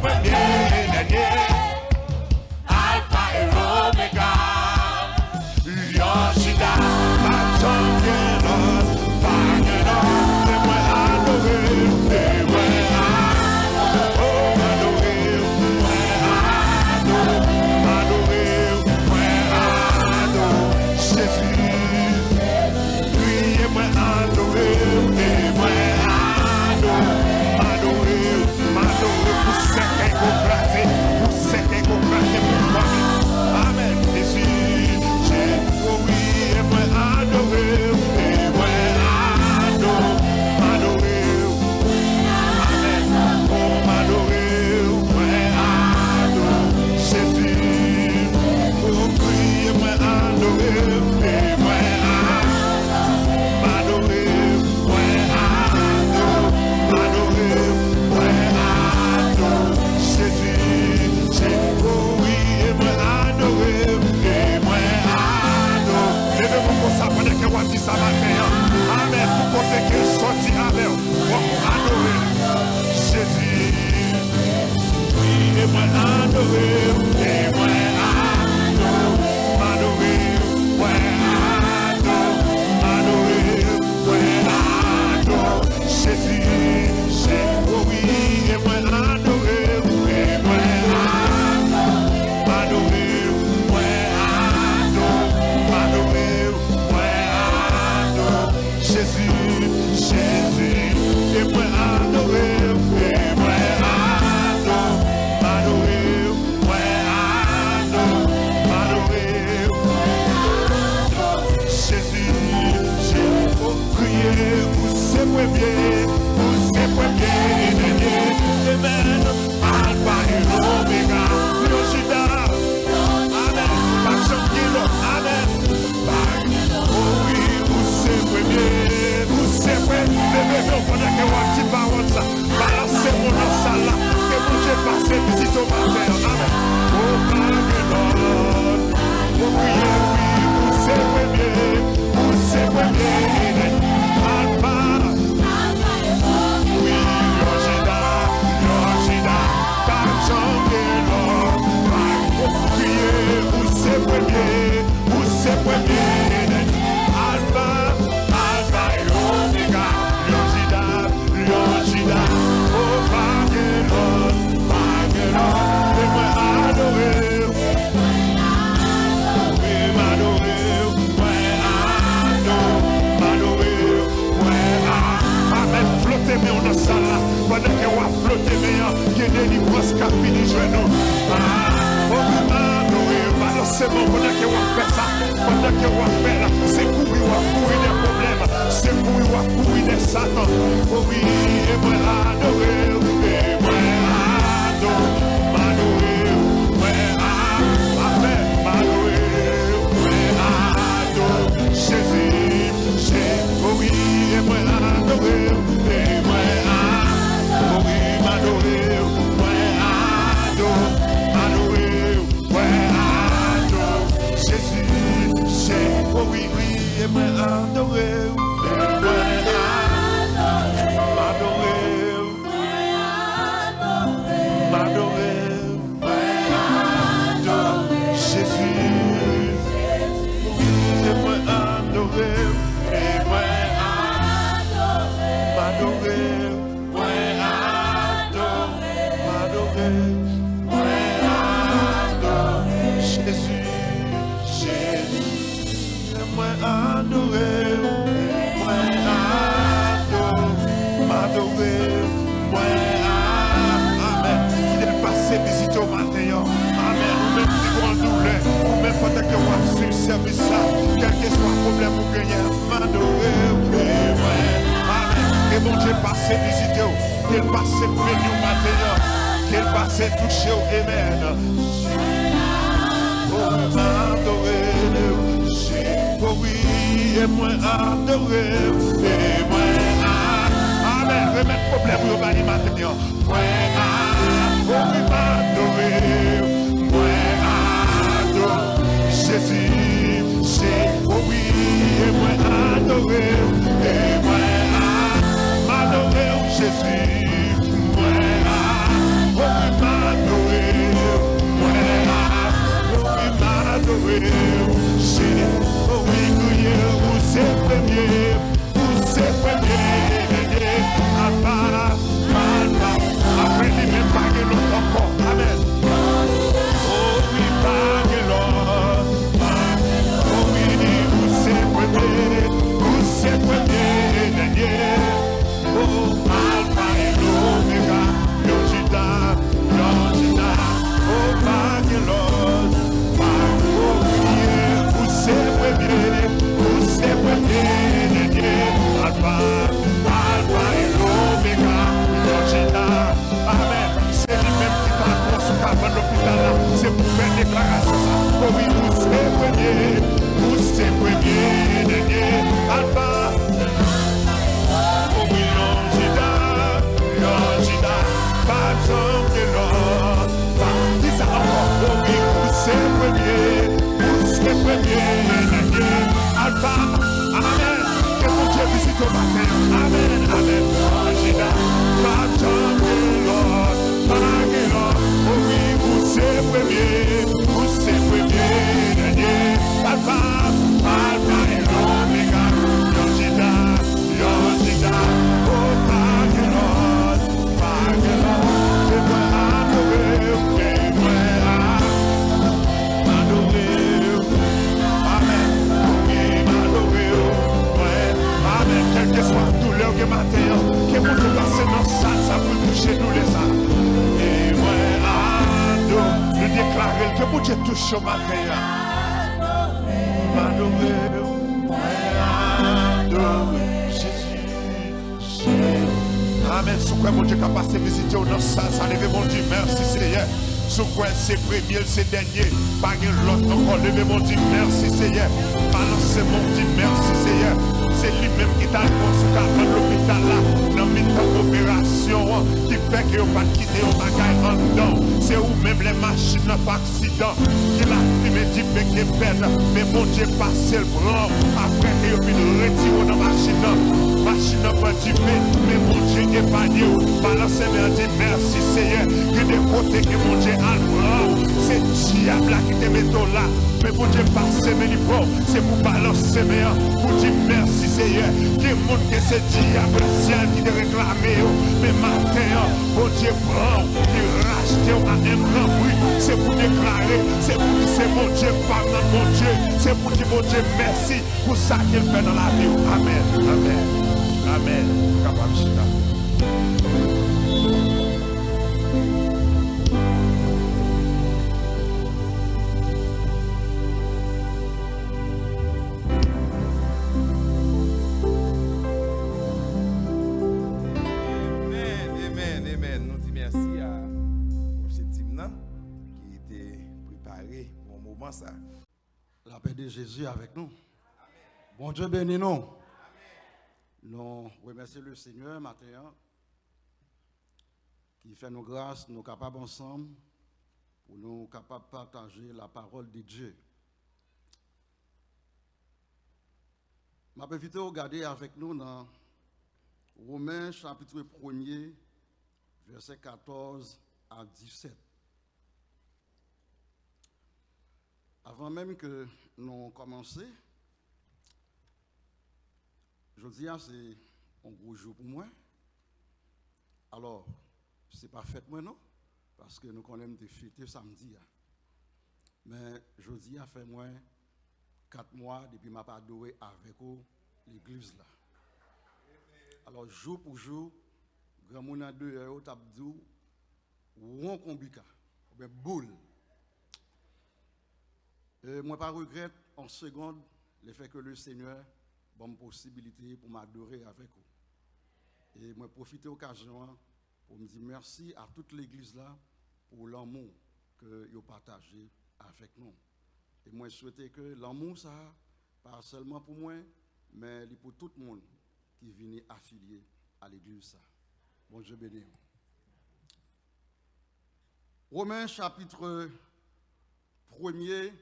Premye e dènye, Alfa e Omega. Lyon Jida, pa janm gen lòt, pa gen lòt. E mwen adore w, e mwen adore w, adore w, mwen adore w, adore w, mwen adore w. Jezi, kriye mwen adore w, e mwen adore w, adore w, adore w pou sèkèy k ou kraze, pou sèkèy k ou kraze pou fanmi. Amèn. Jezi, Jezi, o wi, e mwen adore w, e mwen adore w, adore w. Amèn. O, m adore w, mwen adore w. Jezi, o kriye mwen adore w, e mwen adore w, adore w, mwen adore w, adore w, mwen adore w. Jezi, Jezi, o wi, e mwen adore w, e mwen adore w. Leve men w konsa pandan ke w ap di sa maten an. Amèn. Pou kote ke l sòti avè w, fòk ou adore l. Jezi, wi, e mwen adore w, e mwen adore w, m adore w, mwen adore w, m adore w, mwen adore w. Jezi, Jezi, o wi, e mwen adore w, e mwen adore w, adore w, mwen adore w, adore w, mwen adore w. Jezi, Jezi, e mwen adore w, e mwen adore w, adore w, mwen adore w, adore w. Jezi, Jezi, o kriye, ou se premye, ou se premye e dènye. Amèn. Alfa e Omega, Lyon Jida. Amèn. Pa janm gen lòt. Amèn. O wi, ou se premye, ou se premye. Leve men w pandan ke w ap di pawòl sa. Balanse men w nan sal la. Ke Bondye pase vizite w maten an. Amèn. O pa gen lòt. O kriye, wi, ou se premye, ou se premye. Alfa. Wi, Lyon Jida, Lyon Jida, pa janm gen lòt, pa janm kriye, ou se premye, ou se premye, Alfa, Alfa e Omega, Lyon Jida, Lyon Jida, o pa gen lòt, pa gen lòt, e mwen adore w. Wi, m adore w, mwen adore w, m adore w, mwen a-, amèn. Fwote men w nan sal la. Pandan ke w ap fwote men an, gen delivrans k ap vini jwenn ou. A, o wi, m adore w. Balanse men w pandan ke w ap fè sa. Pandan ke w ap fè la, se kouri w ap kouri de pwoblèm. Se kouri w ap kouri de Satan. O wi, e mwen adore w, e mwen adore w, m adore w, mwen a-, amèn, m adore w, mwen adore w, Jezi, Jezi, o wi, e mwen adore w, e mwen a-, o wi, m adore w, mwen adore w, adore w, mwen adore w, Jezi, Jezi, o wi, wi, e mwen adore w, e mwen a-, m adore w, m adore w, mwen adore w, Jezi, wi, e mwen adore w, e mwen a-, m adore w, mwen adore w, m adore w, mwen adore w, Jezi, Jezi. Mwen adore w, mwen adore w, m adore w, mwen a-, amèn. Kite l pase vizite w maten an. Amèn. Ou menm ki gen yon doulè, ou menm pandan ke w ap swiv sèvis la, kèlkeswa pwoblèm ou genyen, m adore w, e mwen, amèn. Ke Bondye pase vizite w, ke l pase beni w maten an, ke l pase touche w, amèn. O, m adore w, o wi, e mwen adore w, e mwen a-, amèn. Remèt pwoblèm ou yo ba li maten an. Mwen a-, o wi, m adore w, mwen adore w, Jezi, se, o wi, e mwen adore w, e mwen a-, m adore w, Jezi, mwen a-, o wi, m Yo maten an. M adore w, mwen adore Jezi. Amèn. Si w kwè Bondye ka pase vizite w nan sal sa, leve men w di, mèsi, Seyè. Si w kwè se premye l, se dènye, pa gen lòt ankò. Leve men w di, mèsi, Seyè. Balanse men w di, mèsi, Seyè. Se li menm ki t al pran sou kabann lopital la, nan mitan operasyon an, ki fè ke yo pa t kite yon bagay anndan w. Se ou menm lè machin nan fè aksidan, ki lafimen dife k te fèt, men Bondye pase l pran w. Apre ke yo fin retire w nan machin nan, machin nan pran dife, men Bondye epanye w. Balanse men an, di, mèsi, Seyè. Gen de kote ke Bondye al pran w, se dyab la ki te mete w la, men Bondye pase men li pran w. Se pou balanse men an, pou di, mèsi, Seyè. Gen moun ke se dyab nan syèl ki te reklame yo, men maten an, Bondye pran w, li rachte w a en gran pri. Se pou deklare, se pou di, se Bondye pa m nan Bondye. Se pou di Bondye mèsi pou sa ke l fè nan lavi w. Amèn, amèn, amèn. Ou kapab chita. Amèn, amèn, amèn. Nou di mèsi a worship team nan ki te prepare bon moman sa. Lapè de Jezi avèk nou. Bondye beni nou. Nou remèsye Lesenyè maten an ki fè nou gras, nou kapab ansanm pou nou kapab pataje la parole de Dieu. M ap envite w gade avèk nou nan Women chapit premye, vèsè katòz a disèt. Avan menm ke nou kòmanse, jodi a se yon gwo jou pou mwen. Alò, se pa fèt mwen non, paske nou konnen m te fete samdi a. Men jodi a fè mwen kat mwa depi m ap adore avèk ou legliz la. Alò, jou pou jou, granmoun andeyò yo t ap di w won konbika, oubyen boul. E mwen pa regrèt an segond lefètke Lesenyè ban m posibilite pou m adore avèk ou. E mwen pwofite okazyon an pou m di mèsi a tout legliz la pou lanmou ke yo pataje avèk nou. E mwen swete ke lanmou sa a pa sèlman pou mwen, men li pou tout moun ki vini afilye a legliz sa. Bondye beni w. Women chapit premye,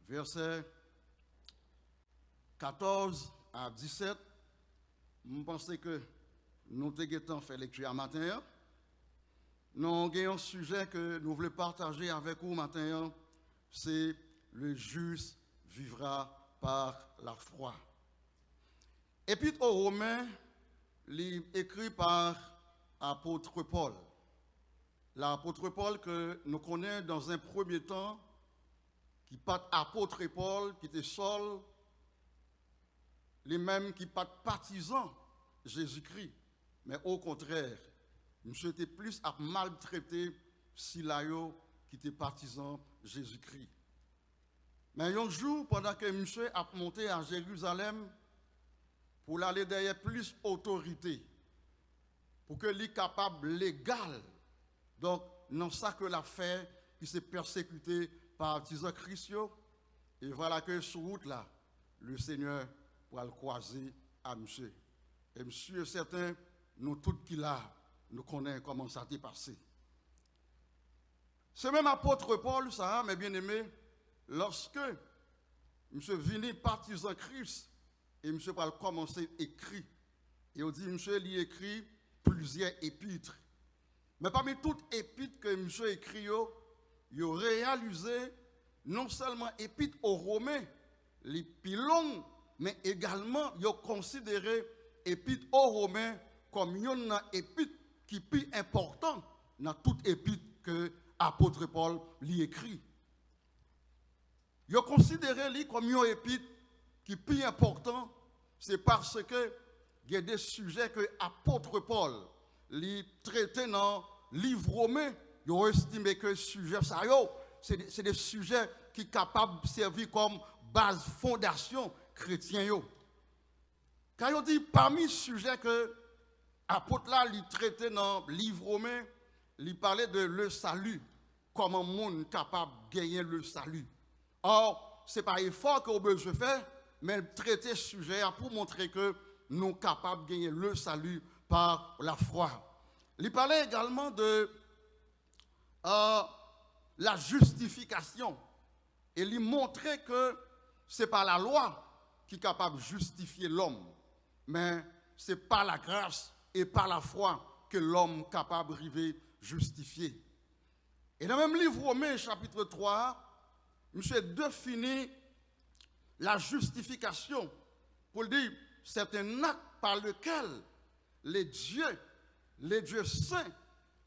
vèsè katòz a disèt, m panse ke nou te gentan fè lekti a maten an. Nou gen yon sijè ke nou vle pataje avèk ou maten an, se le juste vivra par la foi. Epit o Women, li ekri pa apot Pòl. Lapot Pòl ke nou konnen dans un premier temps, ki pa t apot Pòl, ki te Sòl, li menm ki pa t patizan Jezikri, men okontrè, misye te plis ap maltrete sila yo ki te patizan Jezikri. Men yon jou, pandan ke misye ap monte a Jerizalèm pou l ale dèyè plis otorite, pou ke li kapab legal, donk, nan sa ke l ap fè, ki se pèsekite patizan Kris yo, e vwala ke sou wout la, Lesenyè pral kwaze a misye. E m si e sèten, nou tout ki la, nou konnen kòman sa te pase. Se menm apot Pòl sa a, mes bien-aimés, lòske misye vini patizan Kris, e misye pral kòmanse ekri. E yo di misye li ekri plizyè epit. Men pami tout epit ke misye ekri yo, yo reyalize non sèlman epit o Women, li pi long, men egalman yo konsidere epit o Women kòm yonn nan epit ki pi enpòtan nan tout epit ke apot Pòl li ekri. Yo konsidere li kòm yon epit ki pi enpòtan, se paske gen de sijè ke apot Pòl li trete nan liv Women, yo estime ke sijè sa yo, Se de, se de sijè ki kapab sèvi kòm baz fondasyon kretyen yo. Kan yo di pami sijè ke apot la li trete nan liv Women, li pale de le salut, kòman moun kapab genyen le salut. Or, se pa efò ke w bezwen fè, men trete sijè a pou montre ke nou kapab genyen le salut par la foi. Li pale egalman de euh, la justification. E li montre ke se pa lalwa ki kapab jistifye lòm, men se pa lagras e pa lafwa ke lòm kapab rive jistifye. E nan menm liv Women chapit twa a, misye defini la justification pou l di, c'est un acte par lequel le Dieu, le Dieu saint,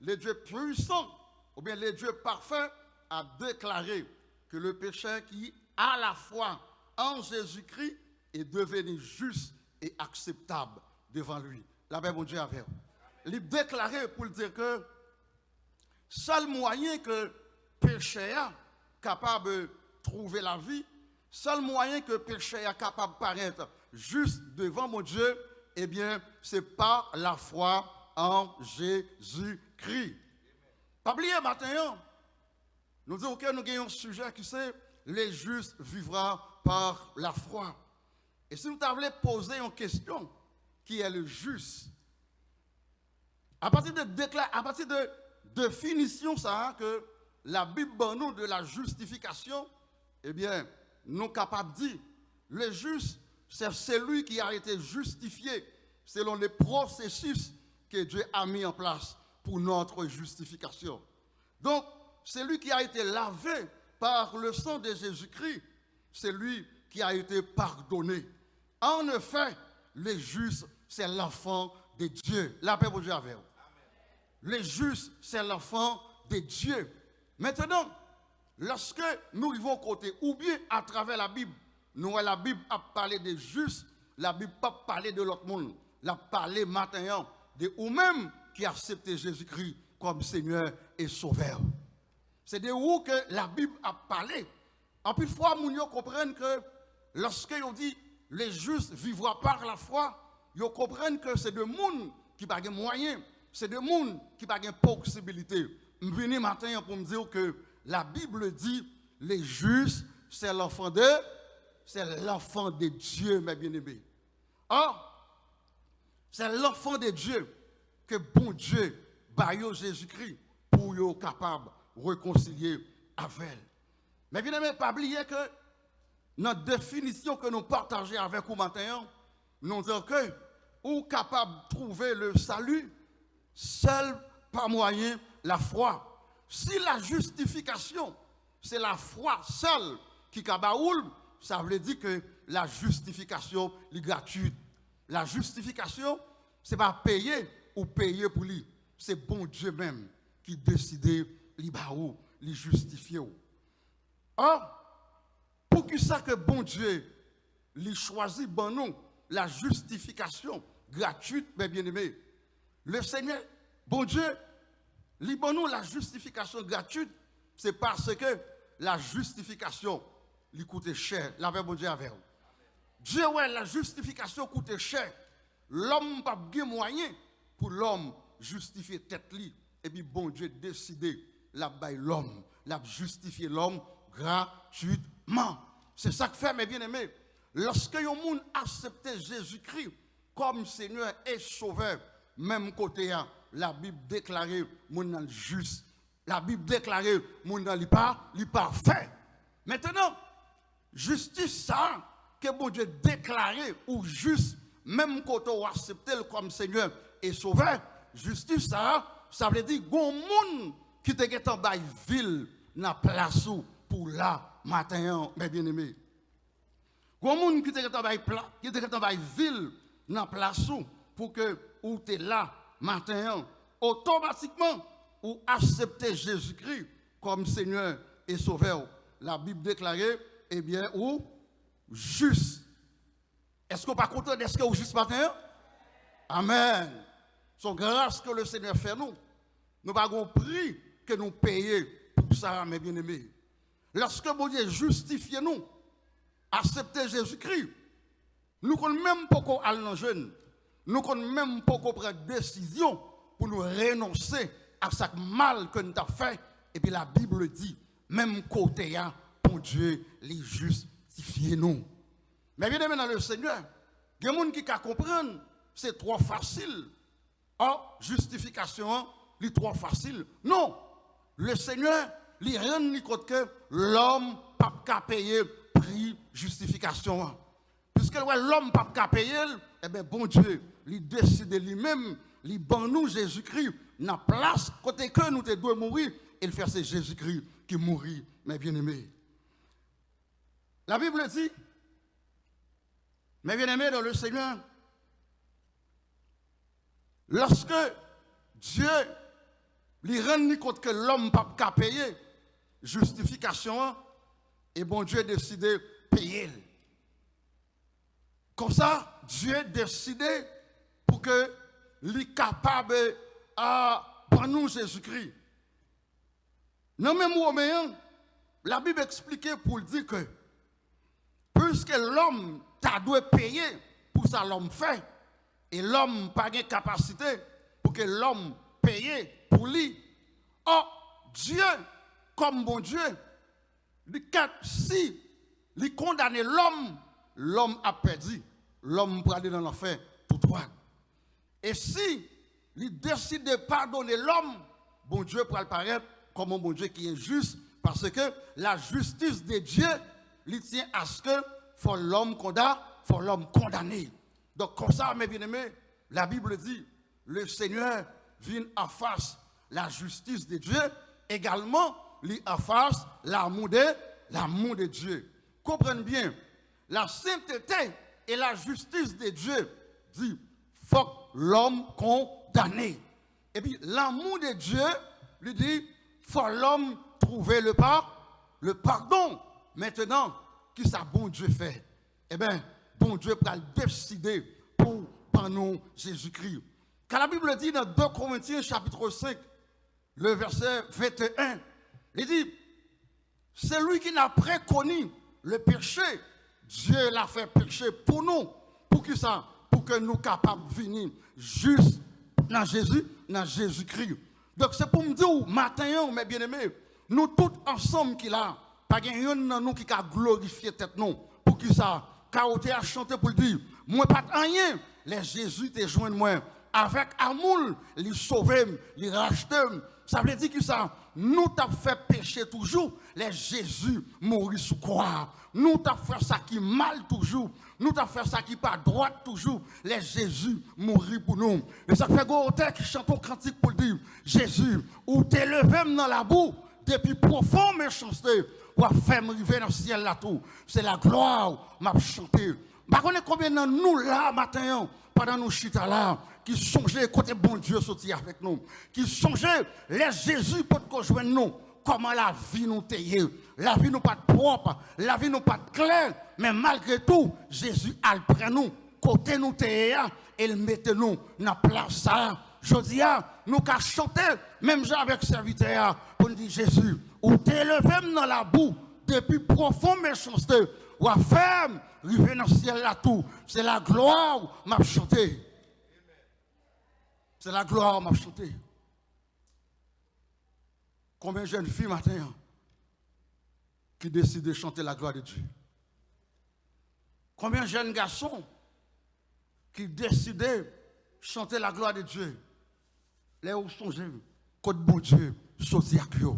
le Dieu puissant, oubyen le Dieu parfait a déclaré que le pécheur qui a la foi en Jésus-Christ est devenu juste et acceptable devant lui. Lapè Bondye avè w. Li deklare pou l di ke sèl mwayen ke pechè a kapab twouve lavi, sèl mwayen ke pechè a kapab parèt jis devan Bondye, ebyen, se pa lafwa an Jezikri. Pa bliye maten an, nou di w ke nou gen yon sijè ki se le juste vivra par la foi. E si nou ta vle poze yon kesyon, qui est le juste? Apati de dekla, apati de definisyon sa a ke Labib ban nou de la justification, ebyen, nou kapab di, le juste, c'est celui qui a été justifié selon le processus que Dieu a mis en place pour notre justification. Donc, celui qui a été lavé par le sang de Jésus-Christ, c'est lui qui a été pardonné. En effet, le juste, c'est l'enfant de Dieu. Lapè Bondye avè w. Le juste, c'est l'enfant de Dieu. Maintenant, lòske nou rive yon kote, oubyen atravè Labib, nou wè Labib ap pale de jis, Labib p ap pale de lòt moun. L ap pale maten an de ou menm ki aksepte Jezikri kòm Senyè e Sovè. Se de ou ke Labib ap pale. Anpil fwa, moun yo konprann ke lòske yo di le juste vivra par la foi, yo konprann ke se de moun ki pa gen mwayen, se de moun ki pa gen posibilite. M vini maten an pou m di w ke la Bible dit, le juste, c'est l'enfant de, c'est l'enfant de Dieu, mes bien-aimés. Or, c'est l'enfant de Dieu ke Bondye ba yo Jezikri pou yo kapab rekonsilye avè l. Men byeneme, pa bliye ke nan definisyon ke nou pataje avèk ou maten an, nou di ke ou kapab twouve le salut sèl pa mwayen lafwa. Si la justification se lafwa sèl ki ka ba ou l, sa vle di ke la justification li gratwit. La justification, se pa peye ou peye pou li. Se Bondye menm ki deside li ba ou, li jistifye w. Or, poukisa ke Bondye li chwazi ban nou la justification gratuite, mes bien-aimés? Le Seigneur, Bondye, li ban nou la justification gratuite, se paske la justification li koute chè. Lapè Bondye avè w. Dye wè la justification koute chè. Lòm p ap gen mwayen pou lòm jistifye tèt li. Epi Bondye deside l ap bay lòm, l ap jistifye lòm gratwitman. Se sa k fè, mes bien-aimés, lòske yon moun aksepte Jezikri kòm Senyè e Sovè, menm kote a, Labib deklare moun nan jis. Labib deklare moun nan li pa, li pafè. Mentenan, jistis sa a ke Bondye deklare ou jis, menm kote w aksepte l kòm Senyè e Sovè, jistis sa a, sa vle di gon moun ki te gentan bay vi l nan plas ou pou w la maten an, mes bien-aimés. Gon moun ki te gentan bay pla, ki te gentan bay vi l nan plas ou pou ke ou te la maten an, otomatikman ou aksepte Jezikri kòm Senyè e Sovè w. Labib deklare, ebyen, ou jis. Èske w pa kontan dèske ou jis maten an? Amèn. Se yon gras ke le Senyè fè nou. Nou pa gon pri ke nou peye pou sa, mes bien-aimés. Lòske Bondye jistifye nou, aksepte Jezikri, nou konn menm poko al nan jèn, nou konn menm poko pran desizyon pou nou renonse ak sa k mal ke n t ap fè, epi Labib di, menm kote a, Bondye li jistifye nou. Men byeneme nan Lesenyè, gen moun ki ka konprann se twò fasil. Ò, jistifikasyon an, li twò fasil. Non! Lesenyè, li rann li kont ke lòm p ap ka peye pri jistifikasyon an. Piske l wè lòm p ap ka peye l, ebyen, Bondye, li deside li menm, li ban nou Jezikri nan plas kote ke nou te dwe mouri, e l fè se Jezikri ki mouri, men byeneme. Labib di, men byeneme nan Lesenyè, lòske Dye li rann li kont ke lòm p ap ka peye jistifikasyon an, e Bondye deside peye l. Konsa, Dye deside pou ke li kapab, a, ban nou Jezikri. Nan menm Women an, Labib eksplike pou l di ke, piske lòm ta dwe peye pou sa lòm fè, e lòm pa gen kapasite pou ke lòm peye pou li. Ò, Dye, kòm Bondye, li kèt si li kondane lòm, lòm ap pèdi, lòm prale nan lanfè toutwad. E si li deside padone lòm, Bondye pral parèt kòm yon Bondye ki enjis, paske la justice de Dieu, li tyen aske fò lòm konda, fò lòm kondane. Donk, konsa, men byeneme, Labib di, Lesenyè vin anfas la justice de Dieu, egalman, li anfas l'amour de, l'amour de Dieu. Konprann byen, la sainteté et la justice de Dieu di, fòk lòm kondane. Epi, l'amour de Dieu, li di, fò lòm twouve le pa, le pardon. Mentenan, kisa Bondye fè? Ebyen, Bondye pral deside pou ban nou Jezikri. Kan Labib di nan de Korentyen chapit senk, le vèsè venteyen, li di, celui qui n'a point connu le péché, Dieu l'a fait péché pour nous. Poukisa? Pou ke nou kapab vini jis nan Jezi, nan Jezikri. Donk, se pou m di w, maten an, men byeneme, nou tout ansanm ki la, pa gen yonn nan nou ki ka glorifye tèt nou. Poukisa? Karaoke a chante pou l di, mwen pa t anyen, lè Jezi te jwenn mwen. Avèk amou l, li sove m, li rachte m. Sa vle di kisa? Nou t ap fè peche toujou, lè Jezi mouri sou kwa a. Nou t ap fè sa ki mal toujou. Nou t ap fè sa ki pa dwat toujou, lè Jezi mouri pou nou. E sa k fè gen yon otè ki chante yon kantik pou l di, Jezi, ou te leve m nan labou, depi pwofon mechanste, w ap fè m rive nan syèl la tou. Se laglwa w m ap chante. M pa konnen konbyen nan nou la maten an, pandan nou chita la, ki sonje kote Bondye soti avèk nou, ki sonje lè Jezi potko jwenn nou, kòman lavi nou te ye. Lavi nou pa t pwòp, lavi nou pa t klè, men malgre tou, Jezi al pran nou kote nou te ye a, e l mete nou nan plas sa a. Jodi a, nou ka chante, menm jan avèk sèvitè a, pou n di, Jezi, ou te leve m nan labou, depi pwofon mechanste, w ap fè m rive nan syèl la tou. Se laglwa w m ap chante. Se laglwa w m ap chante. Konbyen jèn fi maten an ki deside chante laglwa de Dye? Konbyen jèn gason ki deside chante laglwa de Dye lè yo sonje kot Bondye soti ak yo?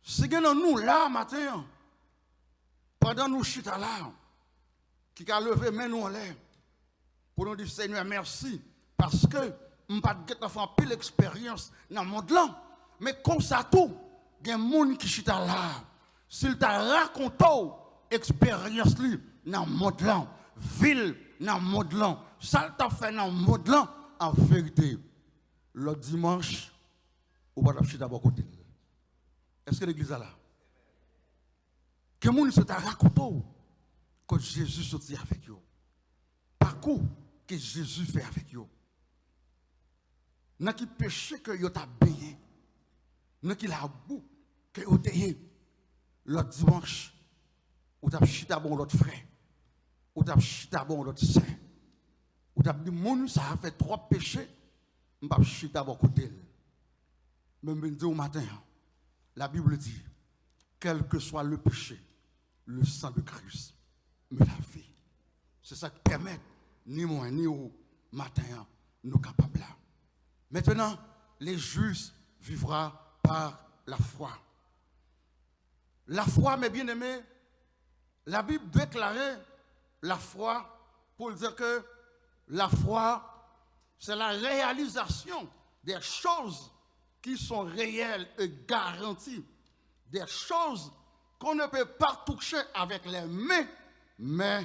Si gen nan nou la maten an, pandan nou chita la, ki ka leve men nou anlè, pou nou di, Senyè, mèsi, paske m pa t gentan fè anpil eksperyans nan mond lan, men konsa tou, gen moun ki chita la, si l ta rakonte w eksperyans li nan mond lan, vi l nan mond lan, sa l t ap fè nan mond lan, an verite, lòt dimanch, ou pa t ap chita bò kote l. Èske legliz la la? Gen moun se ta rakonte w kot Jezi soti avèk yo, pakou ke Jezi fè avèk yo, nan ki peche ke yo t ap benyen, nan ki labou ke yo te ye. Lòt dimanch, ou t ap chita bò yon lòt frè, ou t ap chita bò yon lòt sè, ou t ap di, moun sa a fè twòp peche, m p ap chita bò kote l. Men m vin di w maten an, la Bible dit, quel que soit le péché, le sang de Christ me lave. Se sa k pèmèt ni mwen ni ou maten an nou kapab la. Maintenant, le juste vivra par la foi. La foi, mes bien-aimés, la Bible déclare la foi pour dire que la foi, c'est la réalisation des choses qui sont réelles et garanties, des choses qu'on ne peut pas toucher avec les mains, mais,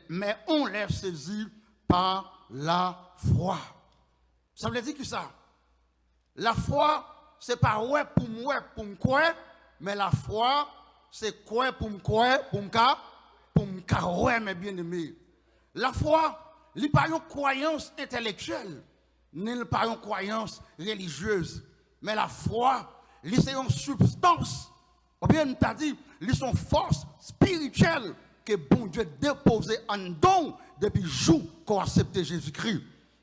mais on les saisit par la foi. Sa vle di kisa? Lafwa, se pa wè pou m wè, pou m kwè, men lafwa, se kwè pou m kwè, pou m ka, pou m ka wè, mes bien-aimés. Lafwa, li pa yon kwayans entèlektyèl, ni l pa yon kwayans relijyez, men lafwa, li se yon sibstans, oubyen m ta di, li se yon fòs espirityèl ke Bondye depoze anndan w depi jou ke w aksepte Jezikri.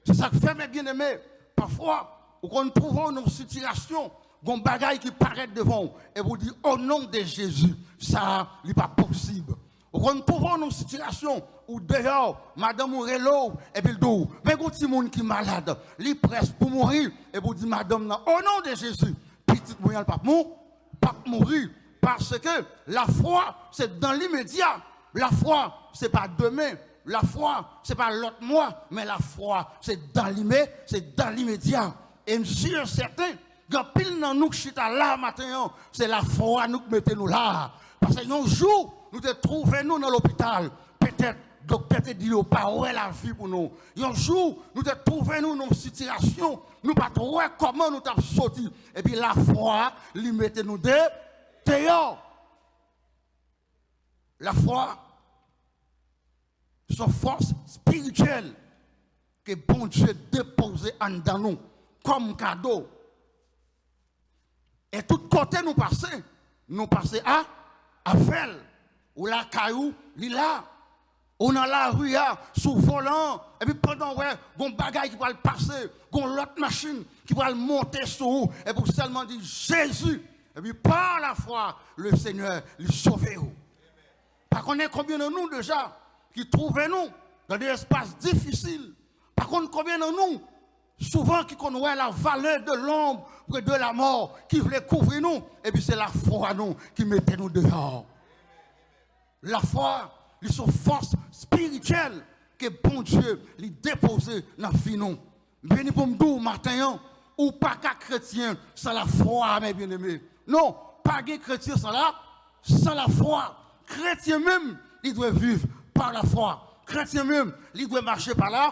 Se sa k fè, mes bien-aimés, pafwa, ou konn twouve w nan yon sitiyasyon, gon bagay ki parèt devan w, epi w di, "O non de Jezi, sa a, li pa posib." Ou konn twouve w nan yon sitiyasyon, ou deyò, madanm ou rele w, epi l di w, "Men gon timoun ki malad, li près pou mouri," epi w di madanm nan, "O non de Jezi, pitit mwen an, l p ap mou-, p ap mouri." Paske lafwa, se dans l'immédiat. Lafwa, se pa demen. Lafwa, se pa lòt mwa. Men lafwa, se dans l'imé-, se dans l'immédiat. E m si e sèten, gen anpil nan nou k chita la maten an, se lafwa nou k mete nou la a. Paske yon jou, nou te twouve nou nan lopital. Petèt, doktè te di yo pa wè lavi pou nou. Yon jou, nou te twouve nou nan yon sitiyasyon, nou pa t wè kòman nou t ap soti. Epi lafwa, li mete nou de-, deyò. Lafwa, se yon fòs espirityèl ke Bondye depoze anndan nou kòm kado. E tout kote nou pase, nou pase a, avè l. Ou lakay ou, li la. Ou nan lari a, sou volan an, epi pandan w wè, gon bagay ki pral pase, gon lòt machin ki pral monte sou ou, epi w sèlman di, "Jezi!" Epi pa lafwa, le Senyè, li sove w. Pa konnen konbyen nan nou deja ki twouve nou nan de espas difisil. Pa konn konbyen nan nou, souvan ki konn wè la valè de l'ombre de la mort, ki vle kouvri nou, epi se lafwa nou ki mete nou deyò. Lafwa, li se yon fòs espirityèl ke Bondye li depoze nan vi nou. M vini pou m di w maten an, ou pa ka kretyen san lafwa, mes bien-aimés. Non, pa gen kretyen san la, san lafwa. Kretyen menm, li dwe viv pa lafwa. Kretyen menm, li dwe mache pa la,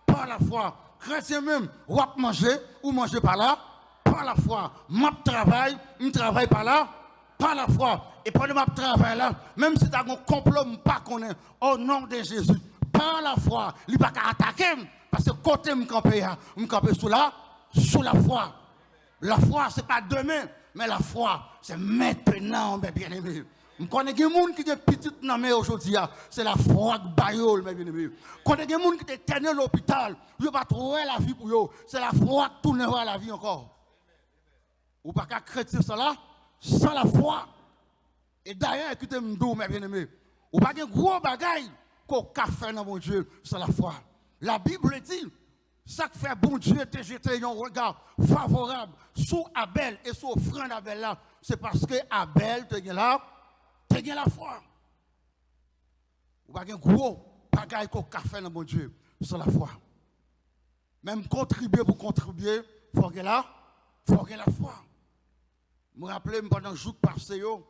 pa lafwa. Kretyen menm, w ap manje, ou manje pa la, pa lafwa. M ap travay, m travay pa la, pa lafwa. E pandan m ap travay la, menm si ta gon konplo m pa konnen, o non de Jezi, pa lafwa, li pa ka atake m, paske kote m kanpe a, m kanpe sou la, sou lafwa. Lafwa, se pa demen, men lafwa, se mentenan, mes bien-aimés. M konnen gen moun ki gen pitit nan men yo jodi a, se lafwa k ba yo l, mes bien-aimés. Konnen gen moun ki te etène lopital, yo pa t wè lavi pou yo, se lafwa k tounen wè lavi ankò. Ou pa ka kretyen san la, san lafwa. E dayè, kite m di w, mes bien-aimés, ou pa gen gwo bagay ke w ka fè nan Bondye san lafwa. La Bible dit, sa k fè Bondye te jete yon rega favorab sou Abèl e sou ofrann Abèl la, se paske Abèl te gen la, te gen lafwa. Ou pa gen gwo bagay ke w ka fè nan Bondye san lafwa. Menm kontribye pou kontribye, fò w gen la, fò w gen lafwa. Mwen raple m pandan jou k pase yo,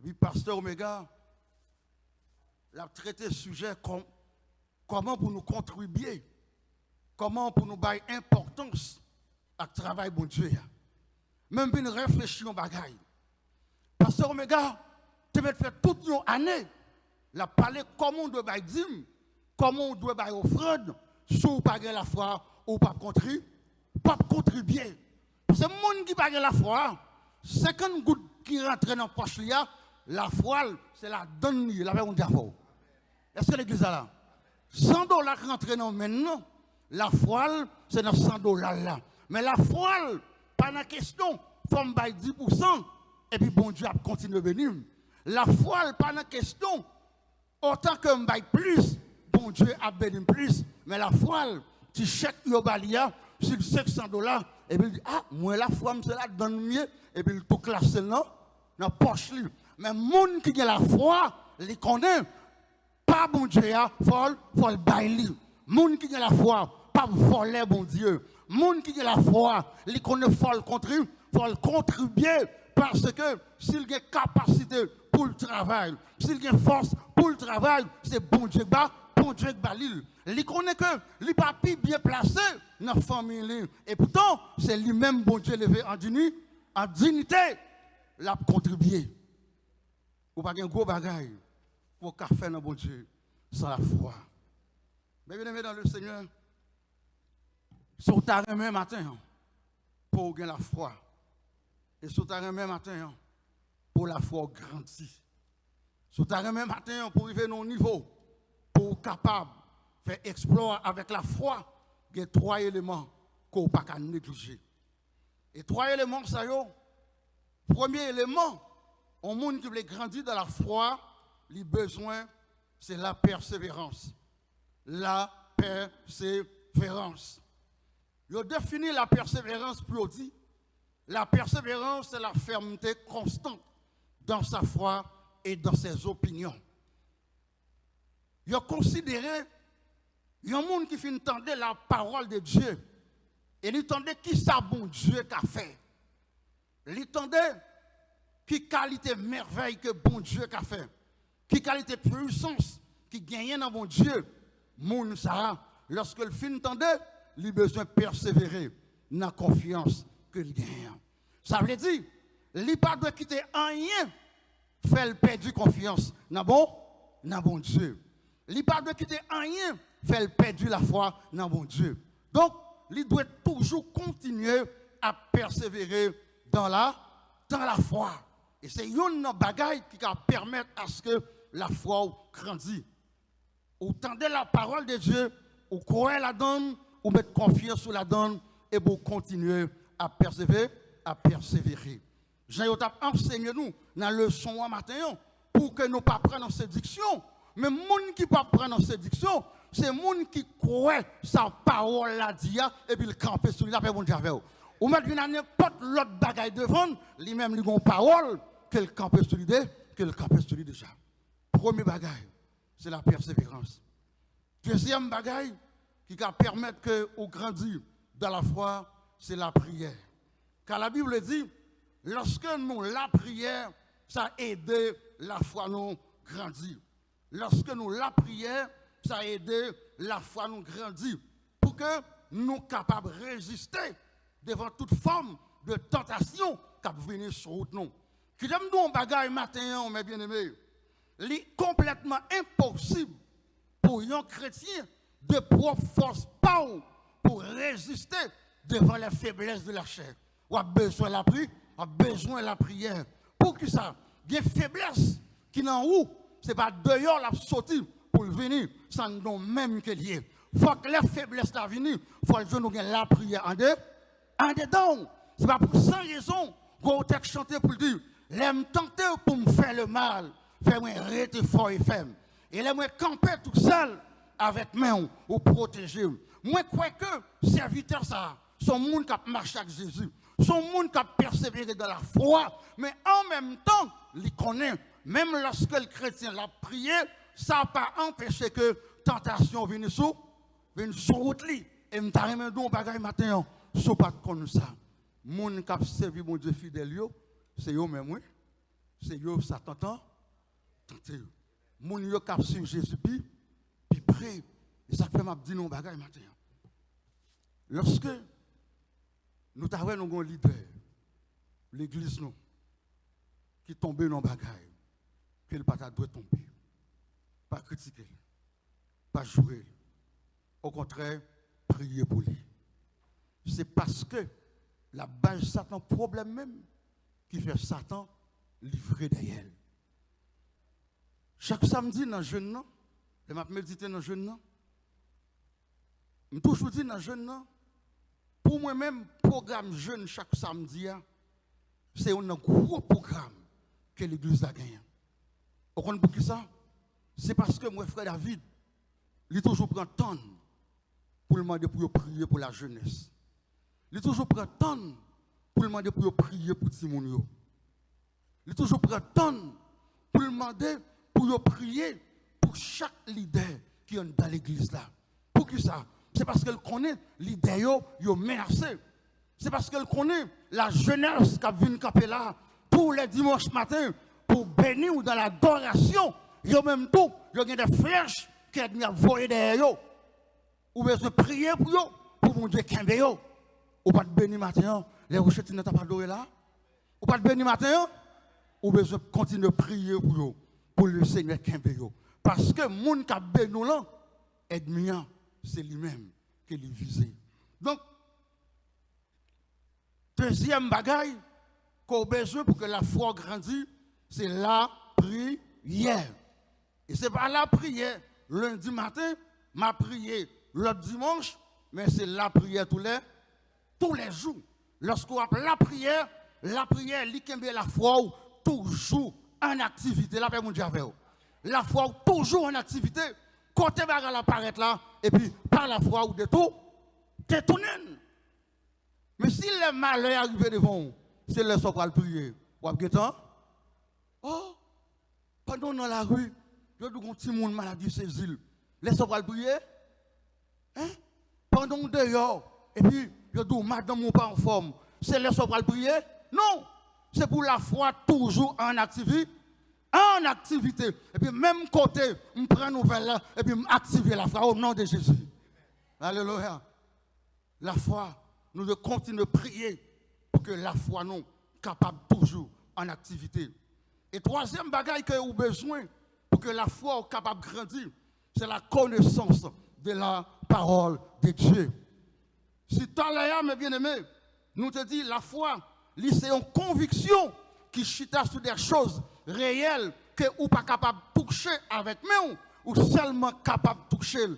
epi pastè Omega, l ap trete sijè kò-, kòman pou nou kontribye, kòman pou nou bay enpòtans ak travay Bondye a. Men m vin reflechi yon bagay. Pastè Omega te mèt fè tout yon ane, l ap pale kòman w dwe bay dim, kòman w dwe bay ofrann, si w pa gen lafwa, ou p ap kontri-, p ap kontribye. Paske moun ki pa gen lafwa, senkant goud ki rantre nan pòch li a, lafwa l, se ladann li ye. Lapè Bondye avè w. Èske legliz la la? San dola k rantre nan men l nan, lafwa l, se nan san dola l la. Men lafwa l pa nan kesyon, fò m bay dis pousan, epi Bondye ap kontinye beni m. Lafwa l pa nan kesyon, otan ke m bay plis, Bondye ap beni m plis. Men lafwa l, ti chèk yo ba li a, si l senk san dola, epi l di, a, mwen lafwa m se ladann m ye, epi l tou klase l nan, nan pòch li. Men moun ki gen lafwa, li konnen pa Bondye a, fò l, fò l bay li. Moun ki gen lafwa p ap vòlè Bondye. Moun ki gen lafwa, li konnen fò l kontri-, fò l kontribye, paske si l gen kapasite pou l travay, si l gen fòs pou l travay, se Bondye k ba, Bondye k ba li l. Li konnen ke li pa pi byen plase nan fanmi li. Epoutan, se li menm Bondye leve an dini-, an dinite, l ap kontribye. Ou pa gen gwo bagay pou w ka fè nan Bondye san lafwa. Men byeneme dan le Senyè, si w ta renmen maten an pou w gen lafwa, e si w ta renmen maten an pou lafwa w grandi, si w ta renmen maten an pou w rive nan yon nivo pou w kapab fè eksplwa avèk lafwa, gen twa eleman ke w pa ka neglije. E twa eleman sa yo, premye eleman, yon moun ki vle grandi dan lafwa, li bezwen, se la pèseverans. La pèseverans. Yo defini la pèseverans pou yo di, la persévérance, c'est la fermeté constante dans sa foi et dans ses opinions. Yo konsidere yon moun ki fin tande la parole de Dieu e li tande kisa Bondye ka fè. Li tande ki kalite mèvèy ke Bondye ka fè, ki kalite pwisans ki genyen nan Bondye. Moun sa a, lòske l fin tande, li bezwen pèsevere nan konfyans ke l genyen an. Sa vle di, li pa dwe kite anyen fè l pèdi konfyans nan bon, nan Bondye. Li pa dwe kite anyen fè l pèdi lafwa nan Bondye. Donk, li dwe toujou kontinye ap pèsevere dan la, dan lafwa. E se youn nan bagay ki ka pèmèt aske lafwa w grandi. Ou tande la parole de Dieu, ou kwè ladan l, ou met konfyans ou ladan l, epi w kontinye ap pèsevere, ap pèsevere. Jan yo t ap ansenye nou nan leson an maten an, pou ke nou pa pran nan sediksyon. Men moun ki p ap pran nan sediksyon, se moun ki kwè sa pawòl la di a, epi l kanpe sou li, lapè Bondye avè w. Ou mèt vin a nenpòt lòt bagay devan l, li menm li gon pawòl ke l kanpe sou li de, ke l kanpe sou li deja. Premye bagay, se la pèseverans. Dezyèm bagay ki ka pèmèt ke ou grandi dan lafwa, se lapriyè. Ka Labib di, lòske nou lapriyè, sa ede lafwa nou grandi. Lòske nou lapriyè, sa ede lafwa nou grandi. Pou ke nou kapab reziste devan tout fòm de tantasyon k ap vini sou wout nou. Kite m di w yon bagay maten an, mè byeneme. Li konplètman enposib pou yon kretyen de pwòp fòs pa w pou reziste devan les faiblesses de la chair. W ap bezwen lapri, w ap bezwen lapriyè. Poukisa? Gen feblès ki nan ou, se pa deyò l ap soti pou l vini, sa anndan w menm ke l ye. Fòk lè feblès la vini, fò l jwenn ou gen lapriyè ande, andedan w. Se pa pou san rezon, gen yon tèks chante pou l di, lè m tante pou m fè lemal, fè mwen rete fò e fèm. E lè mwen kanpe tousèl avèk men w, ou pwoteje m. Mwen kwè ke sèvitè sa a, se yon moun k ap mache ak Jezi. Se yon moun k ap pèsevere dan lafwa, men an menm tan, li konnen, menm lòske l kretyen, l ap priye, sa pa anpeche ke tantasyon vini sou, vin sou wout li. E m ta renmen di w yon bagay maten an, si w pa t konn sa. Moun k ap sèvi Bondye fidèl yo, se yo menm, wi. Se yo Satan tan-, tante yo. Moun yo k ap swiv Jezi pi, pi pre. E sa k fè m ap di nou yon bagay maten an. Lòske nou ta wè nou gen yon lidè legliz nou ki tonbe nan yon bagay ke l pa ta dwe tonbe, pa kritike l, pa joure l. Okontrè, priye pou li. Se paske l ap bay Satan pwoblèm menm ki fè Satan livre dèyè l. Chak samdi nan jèn nan, lè m ap medite nan jèn nan, m toujou di nan jèn nan, pou mwen menm, pwogram jèn chak samdi a, se youn nan gwo pwogram ke legliz la genyen. Ou konn poukisa? Se paske m wè frè David, li toujou pran tan l pou l mande pou yo priye pou lajenès. Li toujou pran tan l pou l mande pou yo priye pou timoun yo. Li toujou pran tan l pou l mande pou yo priye pou chak lidè ki anndan legliz la. Poukisa? Se paske l konnen lidè yo, yo menase. Se paske l konnen lajenès k ap vin kanpe la tou lè dimanch maten pou beni w dan ladorasyon, yo menm tou, yo gen de flèch ke ènmi ap voye dèyè yo. Ou bezwen priye pou yo, pou Bondye kenbe yo. Ou pa t beni maten an, lè Richetine t ap adore la? Ou pa t beni maten an? Ou bezwen kontinye priye pou yo, pou Lesenyè kenbe yo. Paske moun k ap beni w lan, ènmi an, se li menm ke li vize. Donk, dezyèm bagay ke w bezwen pou ke lafwa w grandi, se lapriyè. E se pa lapriyè lendi maten, m a priye lòt dimanch, men se lapriyè toulè, toulèjou. Lòske w ap lapriyè, lapriyè, li kenbe lafwa w toujou an aktivite. Lapè Bondye avè w. Lafwa w toujou an aktivite. Kote bagay la parèt la, epi pa lafwa w detou-, detounen l. Men si lè malè a rive devan w, se lè sa w pral priye, w ap gentan, oh, pandan w nan lari, yo di w gon timoun maladi sezi l. Lè sa w pral priye? Hein? Pandan w deyò, epi yo di w madanm ou pa anfòm, se lè sa w pral priye? Non! Se pou lafwa toujou an aktivi-, an aktivite. Epi menm kote m pran nouvèl la, epi m aktive lafwa o non de Jezi. Alelouya. Lafwa, nou dwe kontinye priye pou ke lafwa nou kapab toujou an aktivite. E twazyèm bagay ke ou bezwen pou ke lafwa w kapab grandi, se la connaissance de la parole de Dieu. Si talè a, mes bien-aimés, nou te di lafwa, li se yon konviksyon ki chita sou de choz reyèl ke ou pa kapab touche avèk men w, ou sèlman kapab touche l